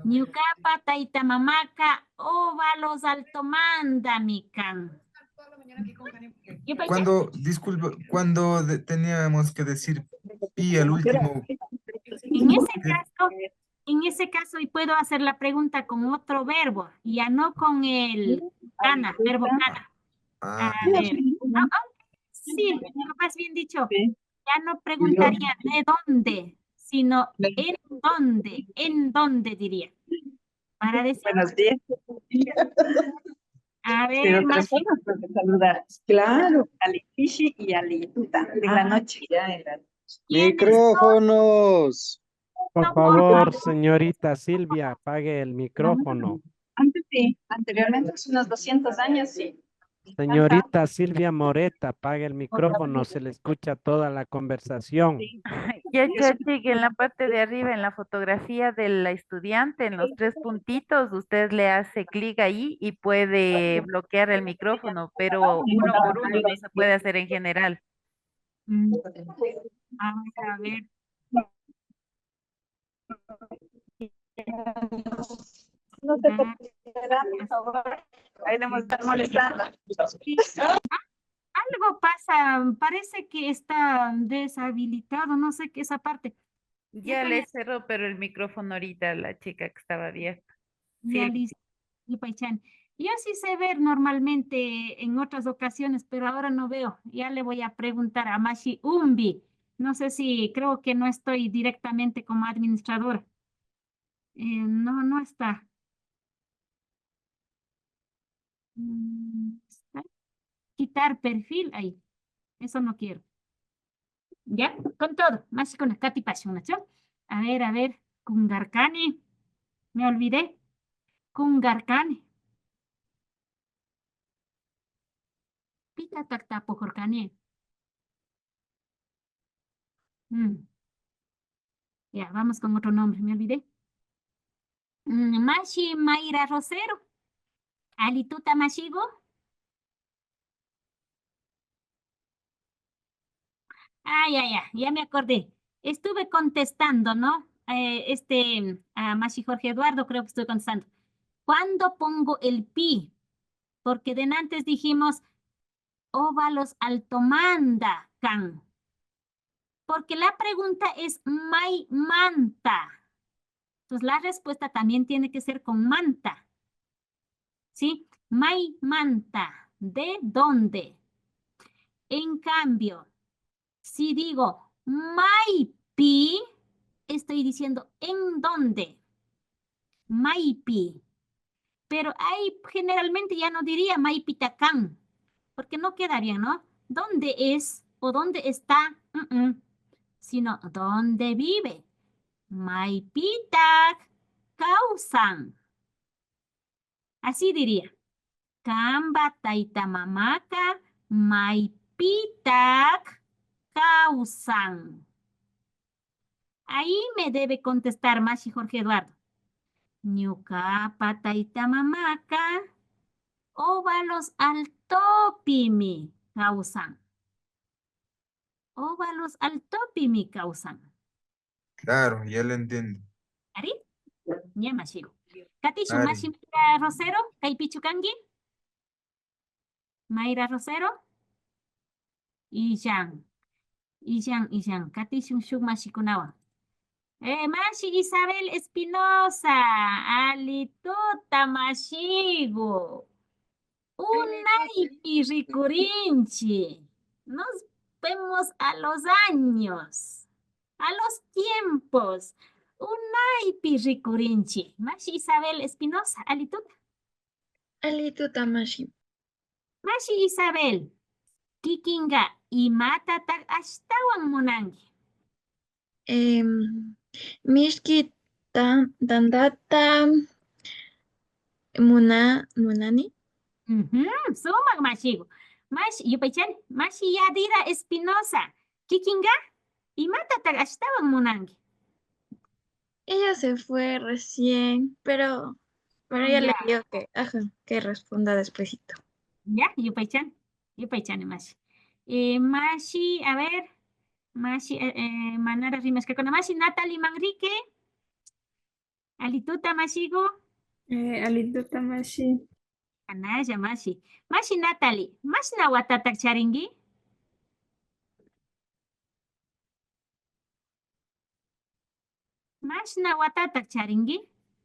ñukapa tayta mamaka Óvalos Altomandami kan. Yupaycha. Cuando, disculpa, cuando de-, teníamos que decir Pi al último. En ese caso, en ese caso, y puedo hacer la pregunta con otro verbo, ya no con el kana, verbo kana. Ah. A ver, ah, ah, sí, más bien dicho, ya no preguntaría de dónde, sino en dónde, en dónde diría. Para decir. Buenos días. A ver, pero personas pueden saludar. Claro, Alifishi y Alituta. En la noche, ya en la noche. Micrófonos. Por favor, señorita Silvia, apague el micrófono. Antes sí, anteriormente, hace unos doscientos años, sí. Señorita Silvia Moreta, apague el micrófono, se le escucha toda la conversación. Ay, ya, ya, chica, en la parte de arriba, en la fotografía del estudiante, en los tres puntitos, usted le hace clic ahí y puede bloquear el micrófono, pero uno por uno, no se puede hacer en general. Mm. Vamos a ver. No se preocupe, por favor. Ahí le vamos a estar molestando. Sí. Ah, algo pasa, parece que está deshabilitado, no sé qué, esa parte. Ya le cerró, pero el micrófono ahorita a la chica que estaba abierto. Ya, sí, listo. Yupaychani. Yo sí sé ver normalmente en otras ocasiones, pero ahora no veo. Ya le voy a preguntar a Mashi Umbi. No sé si, creo que no estoy directamente como administradora. Eh, no, no está. Mm, está. Quitar perfil, ahí. Eso no quiero. Ya, con todo, mashikuna, katipashun, ¿no? A ver, a ver, kungarkani. Me olvidé. Kungarkani. Pitatak tapukurkani. Mm. Ya, vamos con otro nombre, me olvidé. Mm, mashi Mayra Rosero. Alituta mashigu. Ah, ya, ya, ya me acordé. Estuve contestando, ¿no? Eh, este, a mashi Jorge Eduardo, creo que estuve contestando. ¿Cuándo pongo el pi? Porque de antes dijimos, Óvalos Altomanda kan. Porque la pregunta es maymanta. Entonces la respuesta también tiene que ser con manta. ¿Sí? Maymanta, ¿de dónde? En cambio, si digo maypi, estoy diciendo en dónde. Maypi. Pero ahí generalmente ya no diría maypita kan, porque no queda bien, ¿no? ¿Dónde es o dónde está? Mm, mm. Sino, ¿dónde vive? Maypitak kawsan. Así diría. Kanba tayta mamaka maypitak kawsan. Ahí me debe contestar mashi Jorge Eduardo. Ñukapa tayta mamaka Óvalos Altopimi kawsan. Óvalos Altopimi kawsan. Claro, ya lo entiendo. Ari? Ña mashiku. Katishun. Ari. Mashi Mayra Rosero, kaypichu kanki? Mayra Rosero. Illan. Illan, illan. Katishun shuk mashikunawan. Eh, mashi Isabel Espinosa, alli tuta mashiku. Unaypi rikurinchi. Nos vemos a los años, a los tiempos. Unaypi rikurinchi. Mashi Isabel Espinosa, alli tuta. Alli tuta, mashi. Mashi Isabel, kikinka imatatak ashtawan munanki? Em, mishki tan-, tantata muna-, munani. Ujú, sumak mashiku. Mashi, yupaychani, mashi Yadira Espinosa, kikinka imatatak ashtawan munanki? Ella se fue recién, pero, pero ella le digo que, ajá, que responda despuesito. Ya, yupaychani, yupaychani mashi. Eh, mashi, a ver, mashi, eh, eh, manara rimashkakuna. Mashi Natalie Manrique. Alli tuta mashiku. Eh, alli tuta mashi. Kanalla mashi. Mashi Natalie, mashna watatak charinki? Mashna watatak charinki?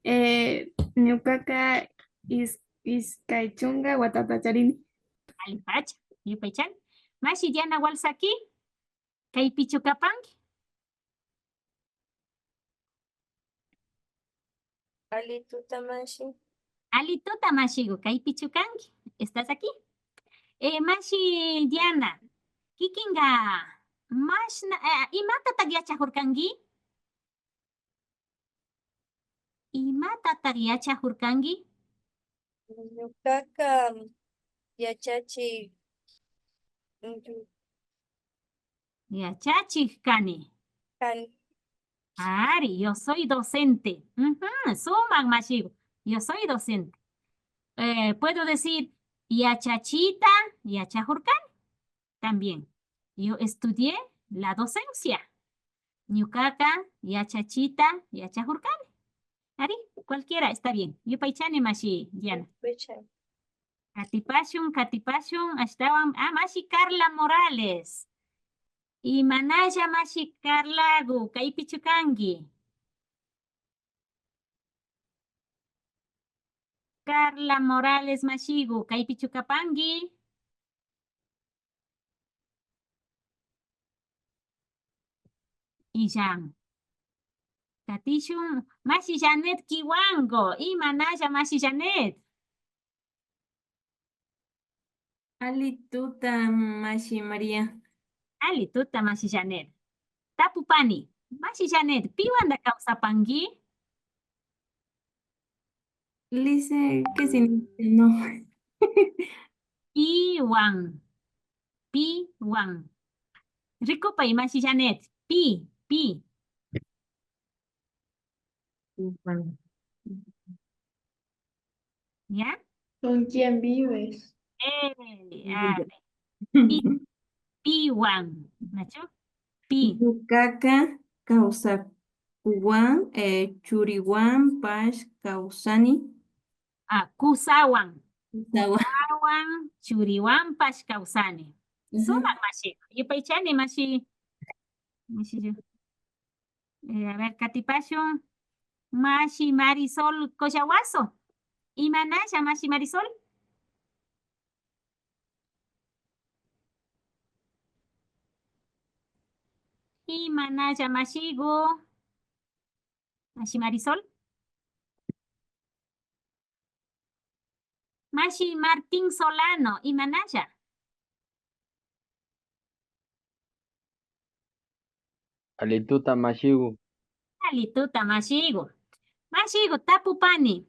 Eh, ñukaka is-, iskay chunka watata charini. Allipacha, yupaychani. Mashi Diana Walsaki, kaypichu kapanki? Alli tuta mashi. Alli tuta mashiku, kaypichu kanki? ¿Estás aquí? Eh, mashi Diana, kikinka mashna, eh, imatatak yachakurkanki? Imatatak yachakurkanki? Ñukaka yachachik, mm, yachachik kani. Kani. Ari, yo soy docente. Ujú, sumak mashiku. Yo soy docente. Eh, puedo decir, yachachita yachakurkani. También, yo estudié la docencia. Ñukaka yachachita yachakurkani. Ari, cualquiera está bien. Yupaychani mashi Diana. Yupaychani. Katipashun, katipashun, ashtawan, ah, mashi Carla Morales. Imanalla mashi Carlaku, kaypichu kanki? Carla Morales mashiku, kaypichu kapanki? Illan. Katishun, mashi Janet Kiwango. Imanalla, mashi Janet? Alli tuta, mashi María. Alli tuta, mashi Janet. Tapupani, mashi Janet, piwanta kawsapanki? Dice que sin, no. Piwan. Piwan. Rikupay, mashi Janet. Pi, pi. ¿Ya? ¿Con quién vives? Eh, a ver. Pi, piwan, nachu? Pi. Ñukaka kawsakuwan, eh, churiwanpash kawsani. Ah, kusawan. Kusawan. Kusawan, churiwanpash kawsani. Ujú. Sumak mashi. Yupaychani mashi. Mashi yo. Eh, a ver, katipashun. Mashi Marisol Collahuazo. Imanalla, mashi Marisol? Imanalla, mashiku? Mashi Marisol. Mashi Martín Solano, imanalla? Alli tuta mashiku. Alli tuta mashiku. Mashiku, tapupani.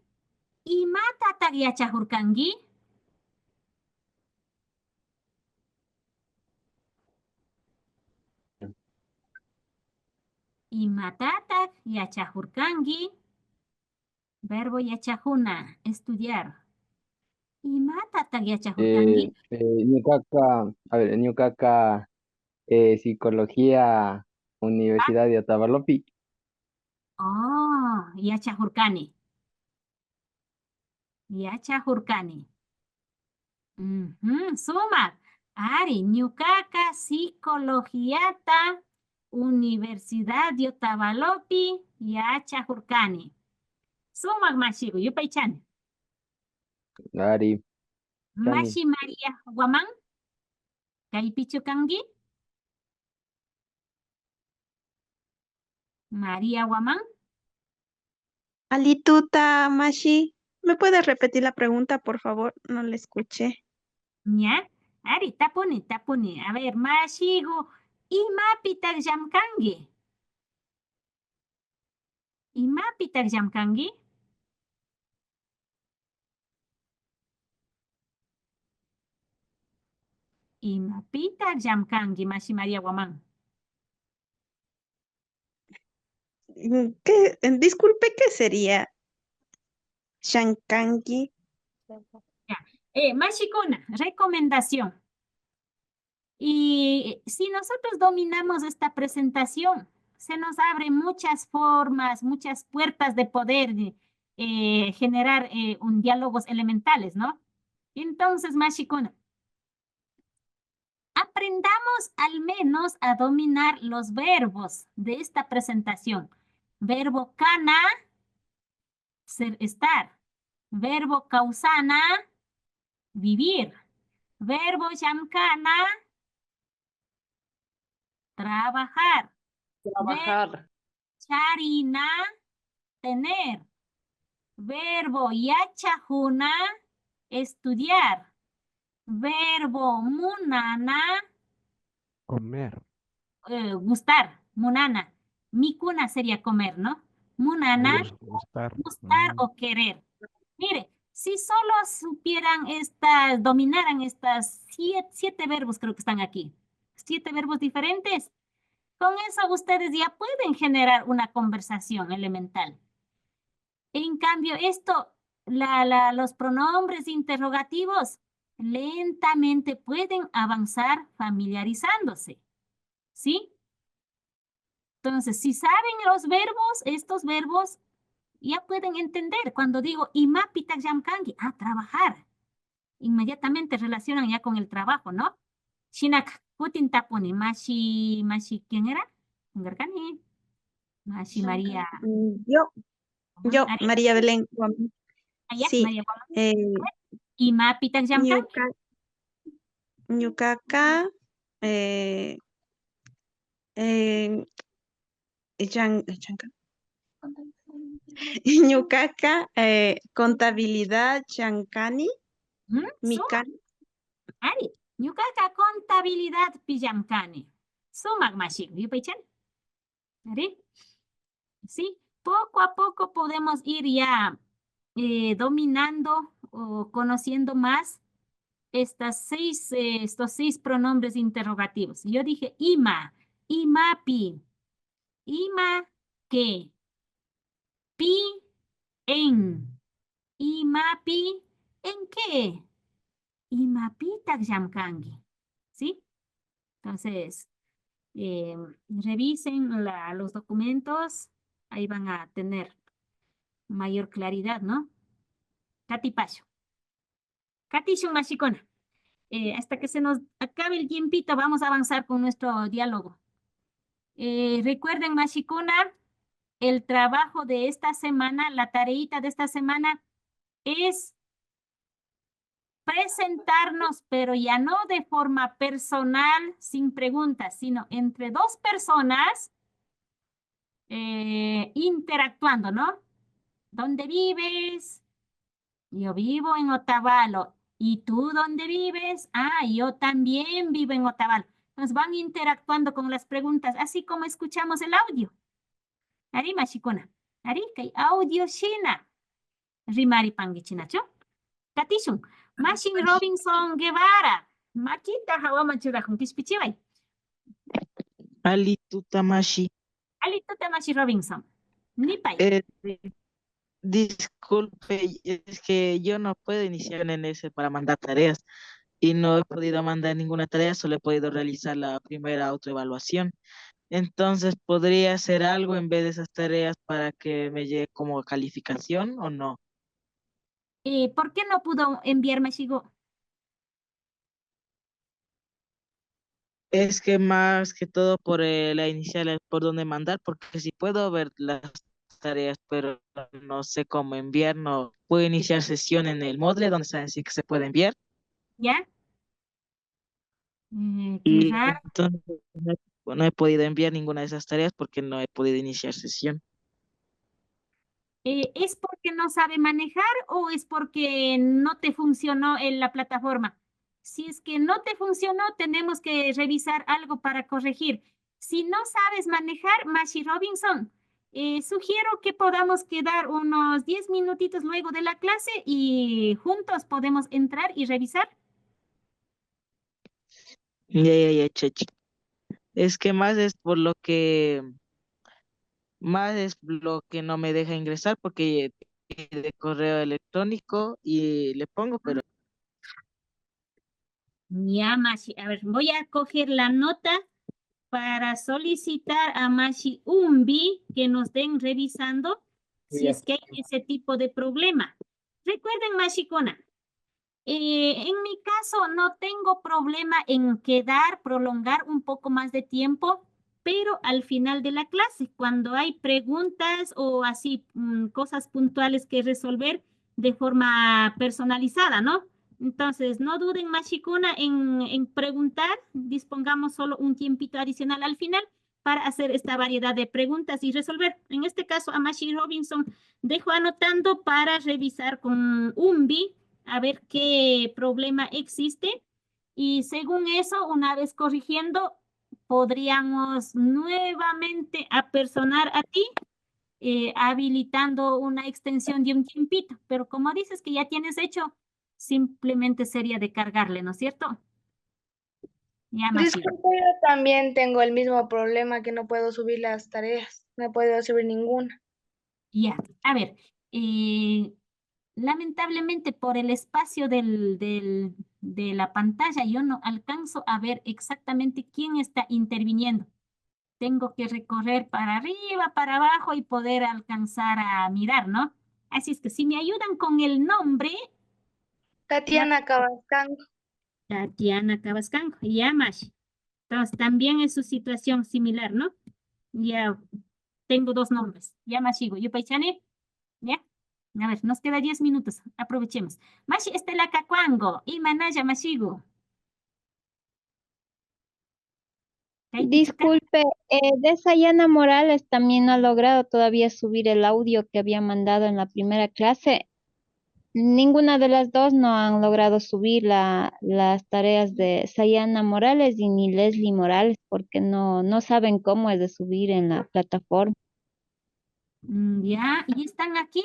¿Imatatak yachakurkanki? ¿Imatatak yachakurkanki? Verbo yachakuna, estudiar. Imatata yachajurkanki? Eh, eh, ñukaka, a ver, ñukaka eh, psicología Universidad de Otavalopi. Oh, yachajurkani. Yachajurkani. Ujú, sumak. Ari, ñukaka psicologiata Universidad de Otavalopi yachajurkani. Sumak mashiku, yupaychani. Ari. Chani. Mashi María Guamán, kaypichu kanki? María Guamán. Alituta, mashi. ¿Me puede repetir la pregunta, por favor? No la escuché. Ña. Ari, tapuni, tapuni. A ver, mashiku, imapitak llamkanki? Imapitak llamkanki? Imapitak llamkanki, mashi María Guamán? Mm, ¿qué? Eh, disculpe, ¿qué sería llamkanki? Ya. Eh, mashikuna, recomendación. Y si nosotros dominamos esta presentación, se nos abre muchas formas, muchas puertas de poder, eh, generar, eh, un diálogos elementales, ¿no? Entonces, mashikuna, aprendamos al menos a dominar los verbos de esta presentación. Verbo kana, ser, estar. Verbo kawsana, vivir. Verbo llamkana, trabajar. Trabajar. Verbo charina, tener. Verbo yachajuna, estudiar. Verbo munana, comer. Eh, gustar, munana. Mikuna sería comer, ¿no? Munana, gustar. Gustar o querer. Mire, si solo supieran estas, dominaran estas siete, siete verbos, creo que están aquí. Siete verbos diferentes. Con eso ustedes ya pueden generar una conversación elemental. En cambio, esto, la, la, los pronombres interrogativos lentamente pueden avanzar familiarizándose. ¿Sí? Entonces, si saben los verbos, estos verbos, ya pueden entender. Cuando digo, imapitak llamkanki, ah, trabajar. Inmediatamente relacionan ya con el trabajo, ¿no? Shinaka, kutin tapuni, mashi, mashi, ¿quién era? Kunkarkani. Mashi María. Mm, yo, yo, María Belén Guamán. Ah, ya, sí. María Guamán. Eh, imapitak llamkanki? Ñuka, ñukaka, eh, eh, llan-, llanka-, ñukaka, eh, contabilidad llankani. Mm, mikan. Sumak. Ari, ñukaka contabilidadpi llamkani. Sumak mashiku, yupaychani. Ari. ¿Sí? Poco a poco podemos ir ya, eh, dominando o conociendo más estas seis, eh, estos seis pronombres interrogativos. Yo dije ima, imapi, ima que, pi, en, imapi, en qué, imapitak llamkanki, ¿sí? Entonces, eh, revisen la, los documentos, ahí van a tener mayor claridad, ¿no? Katipashun. Katishun, mashikuna. Eh, hasta que se nos acabe el tiempito, vamos a avanzar con nuestro diálogo. Eh, recuerden, mashikuna, el trabajo de esta semana, la tareita de esta semana es presentarnos, pero ya no de forma personal, sin preguntas, sino entre dos personas, eh, interactuando, ¿no? ¿Dónde vives? Yo vivo en Otavalo. ¿Y tú dónde vives? Ah, yo también vivo en Otavalo. Entonces van interactuando con las preguntas, así como escuchamos el audio. Ari, mashikuna. Ari, kay audio shina rimaripankichinachu? Katishun. Mashin Robinson Guevara, makita hawaman churajun, kishpichiway. Alituta, mashi. Alituta, mashi Robinson. Nipay. Eh, Disculpe, es que yo no puedo iniciar en ese para mandar tareas y no he podido mandar ninguna tarea, solo he podido realizar la primera autoevaluación. Entonces, ¿podría hacer algo en vez de esas tareas para que me llegue como calificación o no? Eh, ¿por qué no pudo enviar, mashigu? Es que más que todo por eh, la inicial, eh, por dónde mandar, porque sí puedo ver las tareas, pero no sé cómo enviar, no puedo iniciar sesión en el Moodle donde saben si que se puede enviar. ¿Ya? Eh, qué Y raro. entonces no, no he podido enviar ninguna de esas tareas porque no he podido iniciar sesión. Eh, ¿es porque no sabe manejar o es porque no te funcionó en la plataforma? Si es que no te funcionó, tenemos que revisar algo para corregir. Si no sabes manejar, Mashi Robinson, eh, sugiero que podamos quedar unos diez minutitos luego de la clase y juntos podemos entrar y revisar. Ya, ya, ya, Chachi. Es que más es por lo que, más es lo que no me deja ingresar porque de correo electrónico y le pongo, pero Ya, Mashi. A ver, voy a coger la nota para solicitar a Mashi Umbi que nos den revisando si Ya. Es que hay ese tipo de problema. Recuerden, Mashikuna, eh, en mi caso no tengo problema en quedar, prolongar un poco más de tiempo, pero al final de la clase, cuando hay preguntas o así, mm, cosas puntuales que resolver de forma personalizada, ¿no? Entonces, no duden, Mashikuna, en, en preguntar. Dispongamos solo un tiempito adicional al final para hacer esta variedad de preguntas y resolver. En este caso, a Mashi Robinson dejo anotando para revisar con Umbi a ver qué problema existe. Y según eso, una vez corrigiendo, podríamos nuevamente apersonar a ti, eh, habilitando una extensión de un tiempito. Pero como dices que ya tienes hecho, simplemente sería de cargarle, ¿no es cierto? Ya, Mashi. Disculpe, yo también tengo el mismo problema que no puedo subir las tareas. No he podido subir ninguna. Ya, a ver, eh, lamentablemente por el espacio del, del, de la pantalla yo no alcanzo a ver exactamente quién está interviniendo. Tengo que recorrer para arriba, para abajo y poder alcanzar a mirar, ¿no? Así es que si me ayudan con el nombre, Tatiana Cabascango. Tatiana Cabascango, ya, Mashi. Entonces, también es su situación similar, ¿no? Ya tengo dos nombres. Ya, Mashigu, yupaychani. Ya. A ver, nos queda diez minutos. Aprovechemos. Mashi Estela Cacuango, imanalla, Mashigu. Kaypi chuka. Disculpe, eh, de Sayana Morales también no ha logrado todavía subir el audio que había mandado en la primera clase. Ninguna de las dos no han logrado subir la, las tareas de Sayana Morales y ni Leslie Morales, porque no, no saben cómo es de subir en la plataforma. Mm, ya, ¿y están aquí?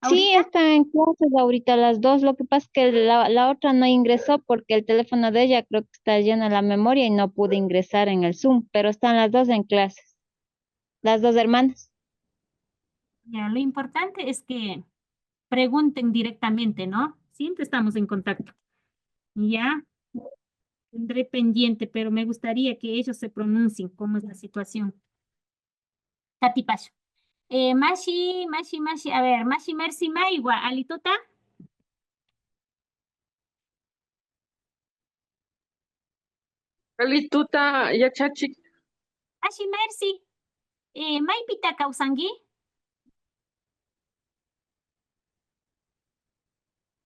Sí, ¿Ahorita? Están en clases ahorita las dos. Lo que pasa es que la, la otra no ingresó porque el teléfono de ella creo que está llena la memoria y no pudo ingresar en el Zoom, pero están las dos en clases, las dos hermanas. Ya, lo importante es que pregunten directamente, ¿no? Siempre estamos en contacto. Ya, tendré pendiente, pero me gustaría que ellos se pronuncien cómo es la situación. Katipash. Eh, mashi, mashi, mashi, a ver, mashi Mercy Maigua, alituta. Alituta, yachachik. Mashi Mercy, eh, maypita kawsanki?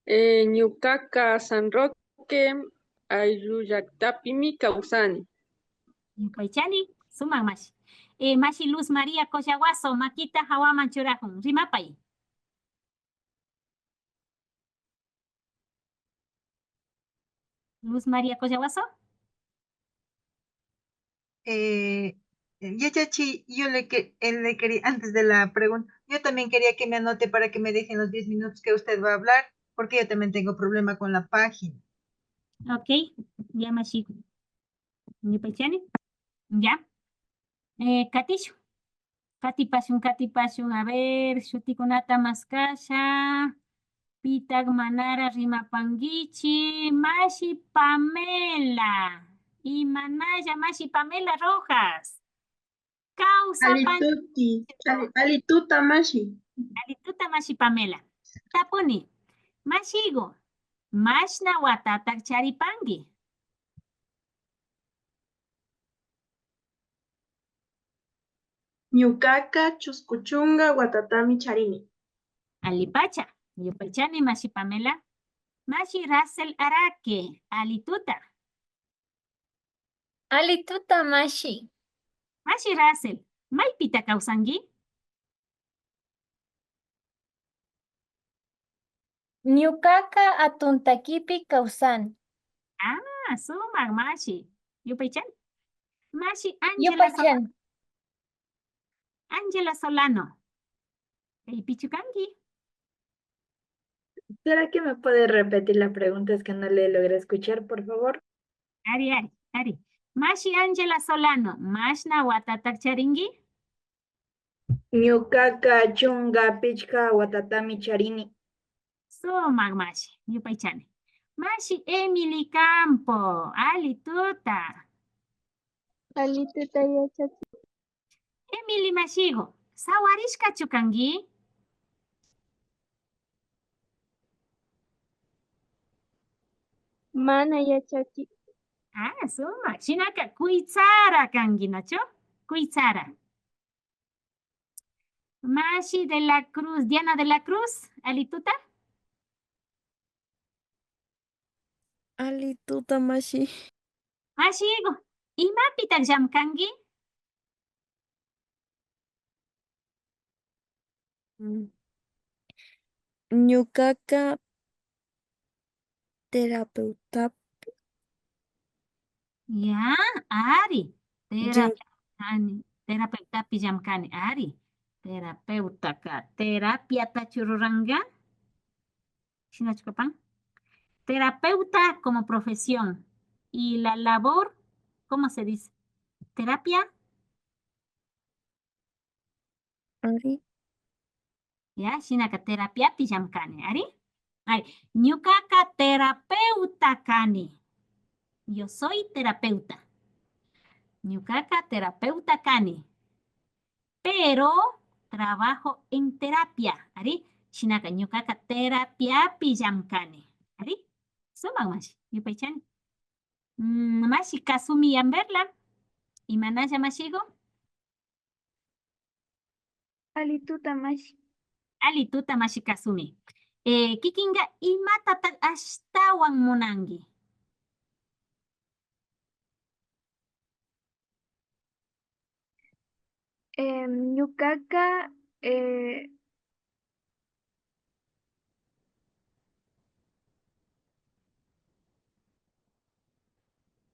Eh, ñukaka San Roque ayllu llaktapimi kawsani. Ñukaychani, sumak mashi. Eh, mashi Luz María Collaguazo, makita hawaman churajun, rimapay. Luz María Collaguazo. Eh, eh, Yachachi, yo le, que, eh, le quería, antes de la pregunta, yo también quería que me anote para que me dejen los diez minutos que usted va a hablar, porque yo también tengo problema con la página. Ok, ya mashi. Ñupaychani. Ya. Eh, Katishu. Katipashun, katipashun. A ver, shutikunata maskasha. Pitak manara rimapankichi? Mashi Pamela. Imanalla, mashi Pamela Rojas. Kawsapan. Alituti, ali-, alituta mashi. Alituta mashi Pamela. Tapuni, mashigu, mashna watatak charipanki? Ñukaka chusku chunka watatami charini. Alipacha, yupaychani mashi Pamela. Mashi Russell Araque, alituta. Alituta mashi. Mashi Russell, maypita kawsanki? Ñukaka Atuntakipi kawsani. Ah, sumak mashi. Yupaychani. Mashi Angela Yupaychani. Sola-, Angela Solano. Kaypichu kanki? ¿Será que me puede repetir la pregunta? Es que no le logré escuchar, por favor. Ari, ari, ari. Mashi Angela Solano, mashna watatak charinki? Ñukaka chunka pichka watatami charini. Sumak mashi, yupaychani. Mashi Emily Campo, alituta. Alituta yachachik. Emily mashigu, sawarishkachu kanki? Mana yachachik. Ah, sumak. Shinaka kuytsara kanki, nachu? Kuytsara. Mashi de la Cruz, Diana de la Cruz, alituta. Alituta mashi. Mashigu, imapitak llamkanki? Mm. Ñukaka terapeuta. Ya, ari. Tera-, ani, terapeutapi llamkani, ari. Terapeutaka terapiatachu ruranka? Shinachu kapan? Terapeuta como profesión y la labor, ¿cómo se dice? Terapia. Ari. Ya, shinaka terapiapi llamkani, ari. Ari, ñukaka terapeuta kani. Yo soy terapeuta. Ñukaka terapeuta kani. Pero trabajo en terapia, ari. Shinaka ñukaka terapiapi llamkani, ari. Sumak mashi, yupaychani. Mm, mashi Kasumi Yamberla. Imanalla mashigu? Alituta mashi. Alituta mashi Kasumi. Eh, kikinka imatatak ashtawan munanki? Em, ñukaka, eh,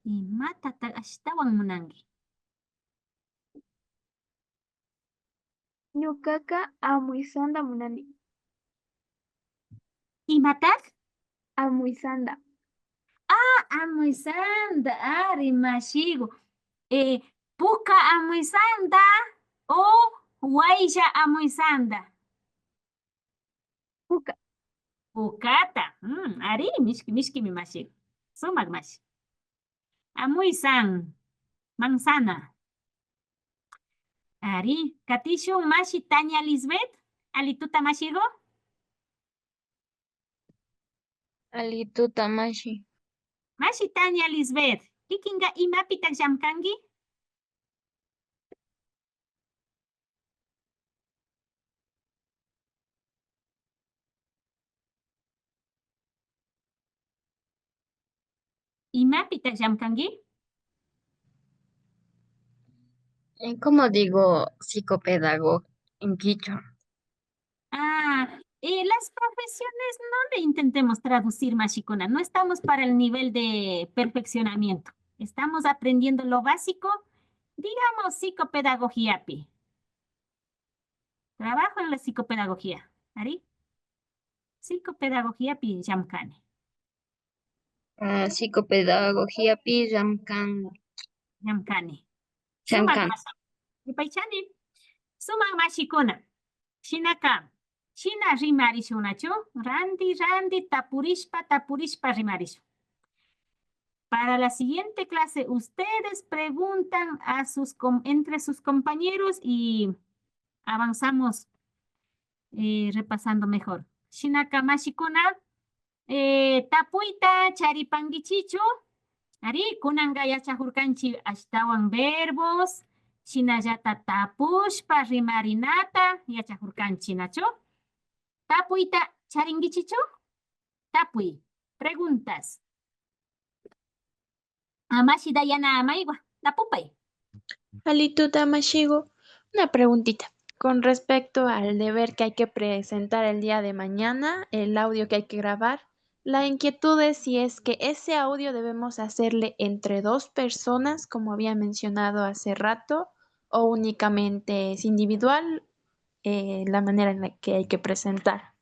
imatatak ashtawan munanki? Ñukaka amuysanta munani. Imatak? Amuysanta. Ah, amuysanta. Ari mashigu. Eh, puka amuysanta o waylla amuysanta? Puka. Pukata. Mm, ari, mishki, mishkimi mashigu. Sumak mashi. Amuysan, manzana. Ari, katishun mashi Tania Lisbeth, alituta mashigu? Alituta mashi. Mashi Tania Lisbeth, kikinka imapitak llamkanki? Imapitak llamkanki? Eh, como digo, psicopedagogo en quichua. Ah, eh, las profesiones no le intentemos traducir, mashikuna. No estamos para el nivel de perfeccionamiento. Estamos aprendiendo lo básico, digamos, psicopedagogiapi. Trabajo en la psicopedagogía. Ari? Psicopedagogiapi llamkani. Ah, psicopedagogiapi llamkan-, llamkani. Llamkan. Sumak masha. Yupaychani. Sumak mashikuna. Shinaka, shina rimarishun nachu? Randi, randi, tapurishpa, tapurishpa rimarishun. Para la siguiente clase, ustedes preguntan a sus com- entre sus compañeros y avanzamos, eh, repasando mejor. Shinaka mashikuna, eh, tapuyta charipankichichu? Ari, kunanka yachajurkanchi ashtawan verbos, shinallata tapushpa rimarinata yachajurkanchi, nachu? Tapuyta charinkichichu? Tapuy, preguntas. Ah, mashi Dayana Amaigua, tapupay. Alituta mashigu, una preguntita con respecto al deber que hay que presentar el día de mañana, el audio que hay que grabar. La inquietud es si es que ese audio debemos hacerle entre dos personas, como había mencionado hace rato, o únicamente es individual, eh, la manera en la que hay que presentar.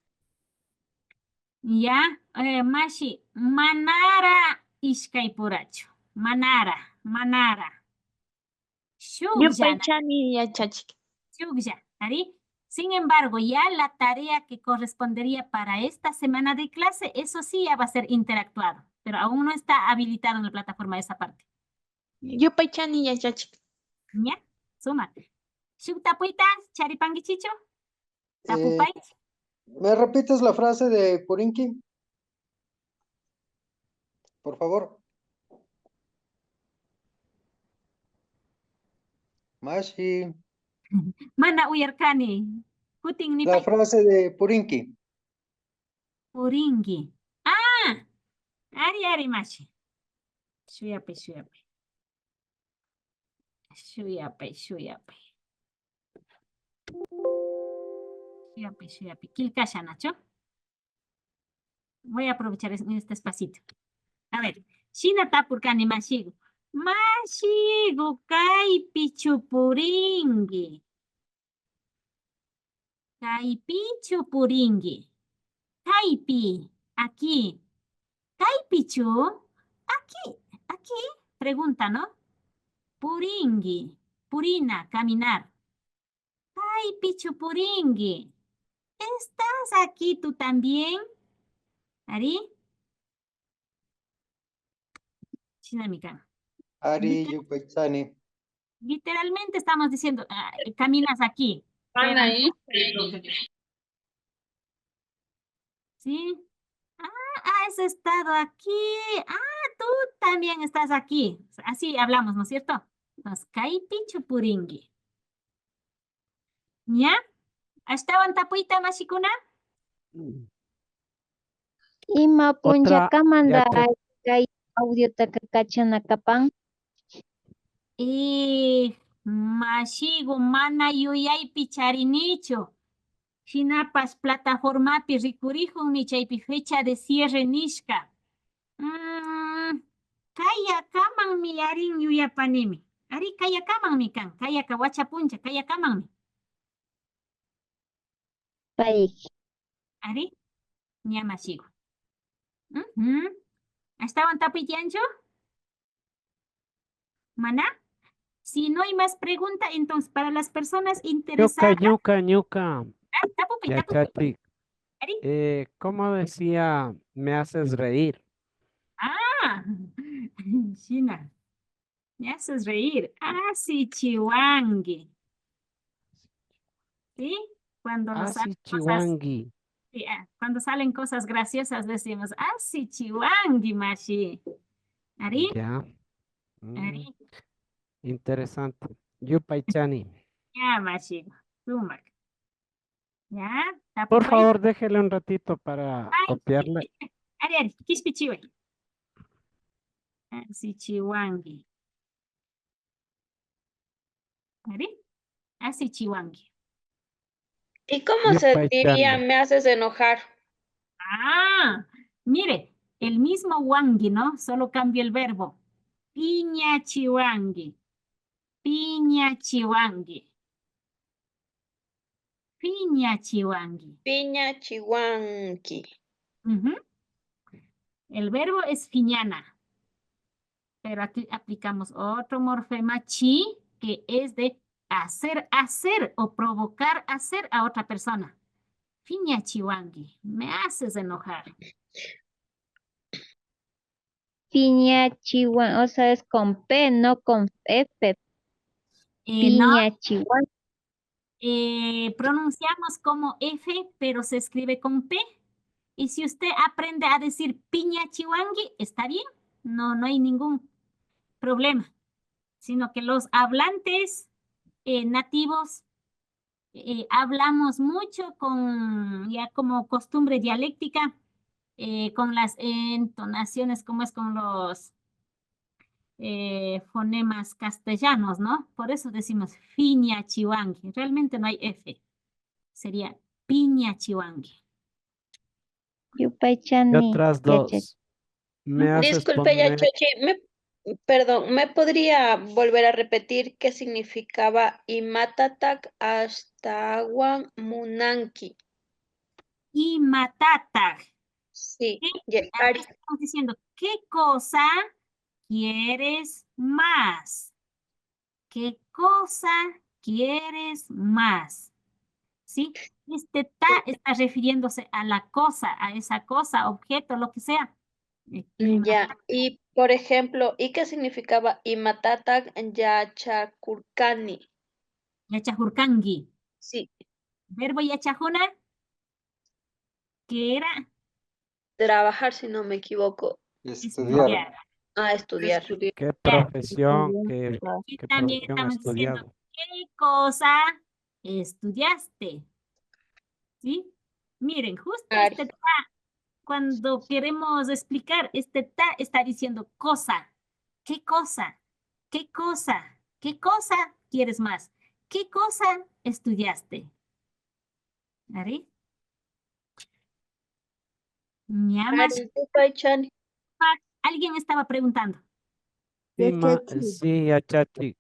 Ya, eh, mashi, manara ishkaypurachu. Manara, manara. Shuklla. Yupaychani yachachik. Shuklla, ari. Sin embargo, ya la tarea que correspondería para esta semana de clase, eso sí ya va a ser interactuado, pero aún no está habilitado en la plataforma esa parte. Yupaychani yachachik. Ya, sumak. Shuk tapuyta charipankichichu? Eh, tapupaychi. ¿Me repites la frase de purinki? Por favor. Mashi. Mana uyarkani. Kutin ni. La frase de purinki. Purinki. Ah, ari, ari, mashi. Shuyapay, shuyapay. Shuyapay, shuyapay. Shuyapay, shuyapay. Killkasha nachu? Voy a aprovechar es- este espacito. A ver, shina tapurkani mashigu. Mashigu, kaypichu purinki? Kaypichu purinki? Kaypi, aquí. Kaypichu? Aquí, aquí. Pregunta, ¿no? Purinki, purina, caminar. Kaypichu purinki? ¿Estás aquí tú también? Ari. Shinami kan. Ari, literal- yupaychani. Literalmente estamos diciendo, ah, caminas aquí. Pero, ¿sí? Ah, has estado aquí. Ah, tú también estás aquí. Así hablamos, ¿no es cierto? Entonces, kaypichu purinki. ¿Ya? Ashtawan tapuyta, mashikuna. Ima punllakamanta kay audiotaka kachana kapan? Y mashigu, mana yuyaypi charinichu. Shinapash plataformapi rikurijunmi chaypi fecha de cierre nishka. Mm, kayakamanmi yarin yuyapanimi. Ari, kayakamanmi kan. Kayaka wacha puncha, kayakamanmi. Pay. Ari, ña mashigu. Ujú. Ashtawan tapuy tiyanchu? Mana? Si no hay más pregunta, entonces para las personas interesadas. Ñuka, ñuka, ñuka. Ah, tapupay, tapupay. Yachachik. Ari. Eh, ¿cómo decía, me haces reír? Ah, shina. Me haces reír. Asichiwanki. ¿Sí? Cuando nos salen cosas, asichiwanki. Sí, ah, cuando salen cosas graciosas decimos, asichiwanki, mashi. Ari? Ya. Mm, ari. Interesante. Yupaychani. Ya, mashi. Sumak. Ya, por favor, déjele un ratito para copiarle. Ari, ari, kishpichiway. Asichiwanki. Ari, asichiwanki. ¿Y cómo se diría, me haces enojar? Ah, mire, el mismo wanki, ¿no? Solo cambio el verbo. Piñachiwanki. Piñachiwanki. Piñachiwanki. Piñachiwanki. Ujú. El verbo es piñana. Pero aquí aplicamos otro morfema chi, que es de hacer, hacer o provocar hacer a otra persona. Piñachiwanki, me haces enojar. Piñachiwan, o sea, es con P, no con F. Eh, no, Piñachiwan. eh, pronunciamos como F, pero se escribe con P. Y si usted aprende a decir piñachiwanki, está bien, no, no hay ningún problema. Sino que los hablantes eh, nativos eh, hablamos mucho con, ya como costumbre dialéctica, eh, con las entonaciones, como es con los eh, fonemas castellanos, ¿no? Por eso decimos piñachiwanki. Realmente no hay F. Sería piñachiwanki. Yupaychani, Otras yachachik. Dos. Me haces Disculpe, ya poner- Chochi, me, perdón, ¿me podría volver a repetir qué significaba imatatak ashtawan munanki? Imatatak. Sí, ¿Qué? ya, Acá ari, estamos diciendo, ¿qué cosa quieres más? ¿Qué cosa quieres más? ¿Sí? Este ta está refiriéndose a la cosa, a esa cosa, objeto, lo que sea. Eh, mm, ya. Y, por ejemplo, ¿y qué significaba imatatak yachakurkani? Yachajurkanki. Sí, Verbo yachajuna, que era trabajar, si no me equivoco. Estudiar. Estudiar. A estudiar. ¿Qué profesión? ¿Qué, Y qué también profesión ha estamos diciendo, estudiado? ¿qué cosa estudiaste? ¿Sí? Miren, justo Claro. Este ta, cuando queremos explicar, este ta está diciendo cosa. ¿Qué cosa? ¿Qué cosa? ¿Qué cosa quieres más? ¿Qué cosa estudiaste? ¿Ari? Ña mashi, Ari, yupaychani. Alguien estaba preguntando. Sí, ma- Yachachik. Sí, yachachik.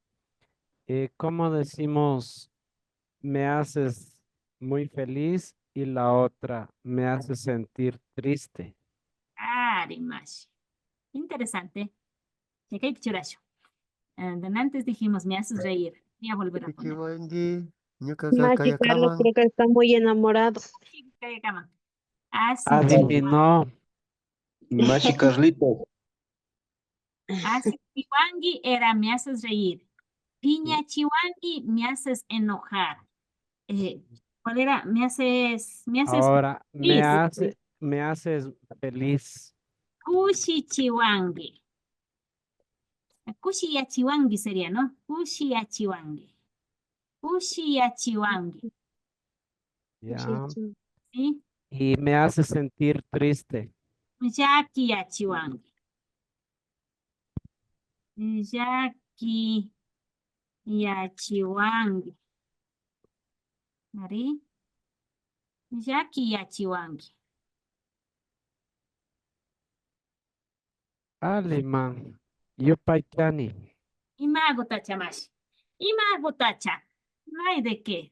Eh, ¿cómo decimos me haces muy feliz y la otra me hace sentir triste? Ari mashi. Interesante. Ña kaypi churashun. Eh, antes dijimos, me haces reír. Voy a volver a poner. Chiwanki, ñuka Mashi Carlos kayakaman. Creo que está muy enamorado. Kayakaman. Así, Adivinó. Mashi Carlito. Así, chiwanki era me haces reír. Piñachiwanki me haces enojar. Eh, ¿cuál era? Me haces, me haces Ahora, me feliz. Hace, me haces feliz. Kushichiwanki. Kushiyachiwanki sería, ¿no? Kushiyachiwanki. Kushiyachiwanki. Ya. ¿Sí? Y me hace sentir triste. Llakiyachiwanki. Llakiyachiwanki. Ari. Llakiyachiwanki. Aliman. Yupaychani. Imagutacha mashi. Imagutacha. No hay de qué.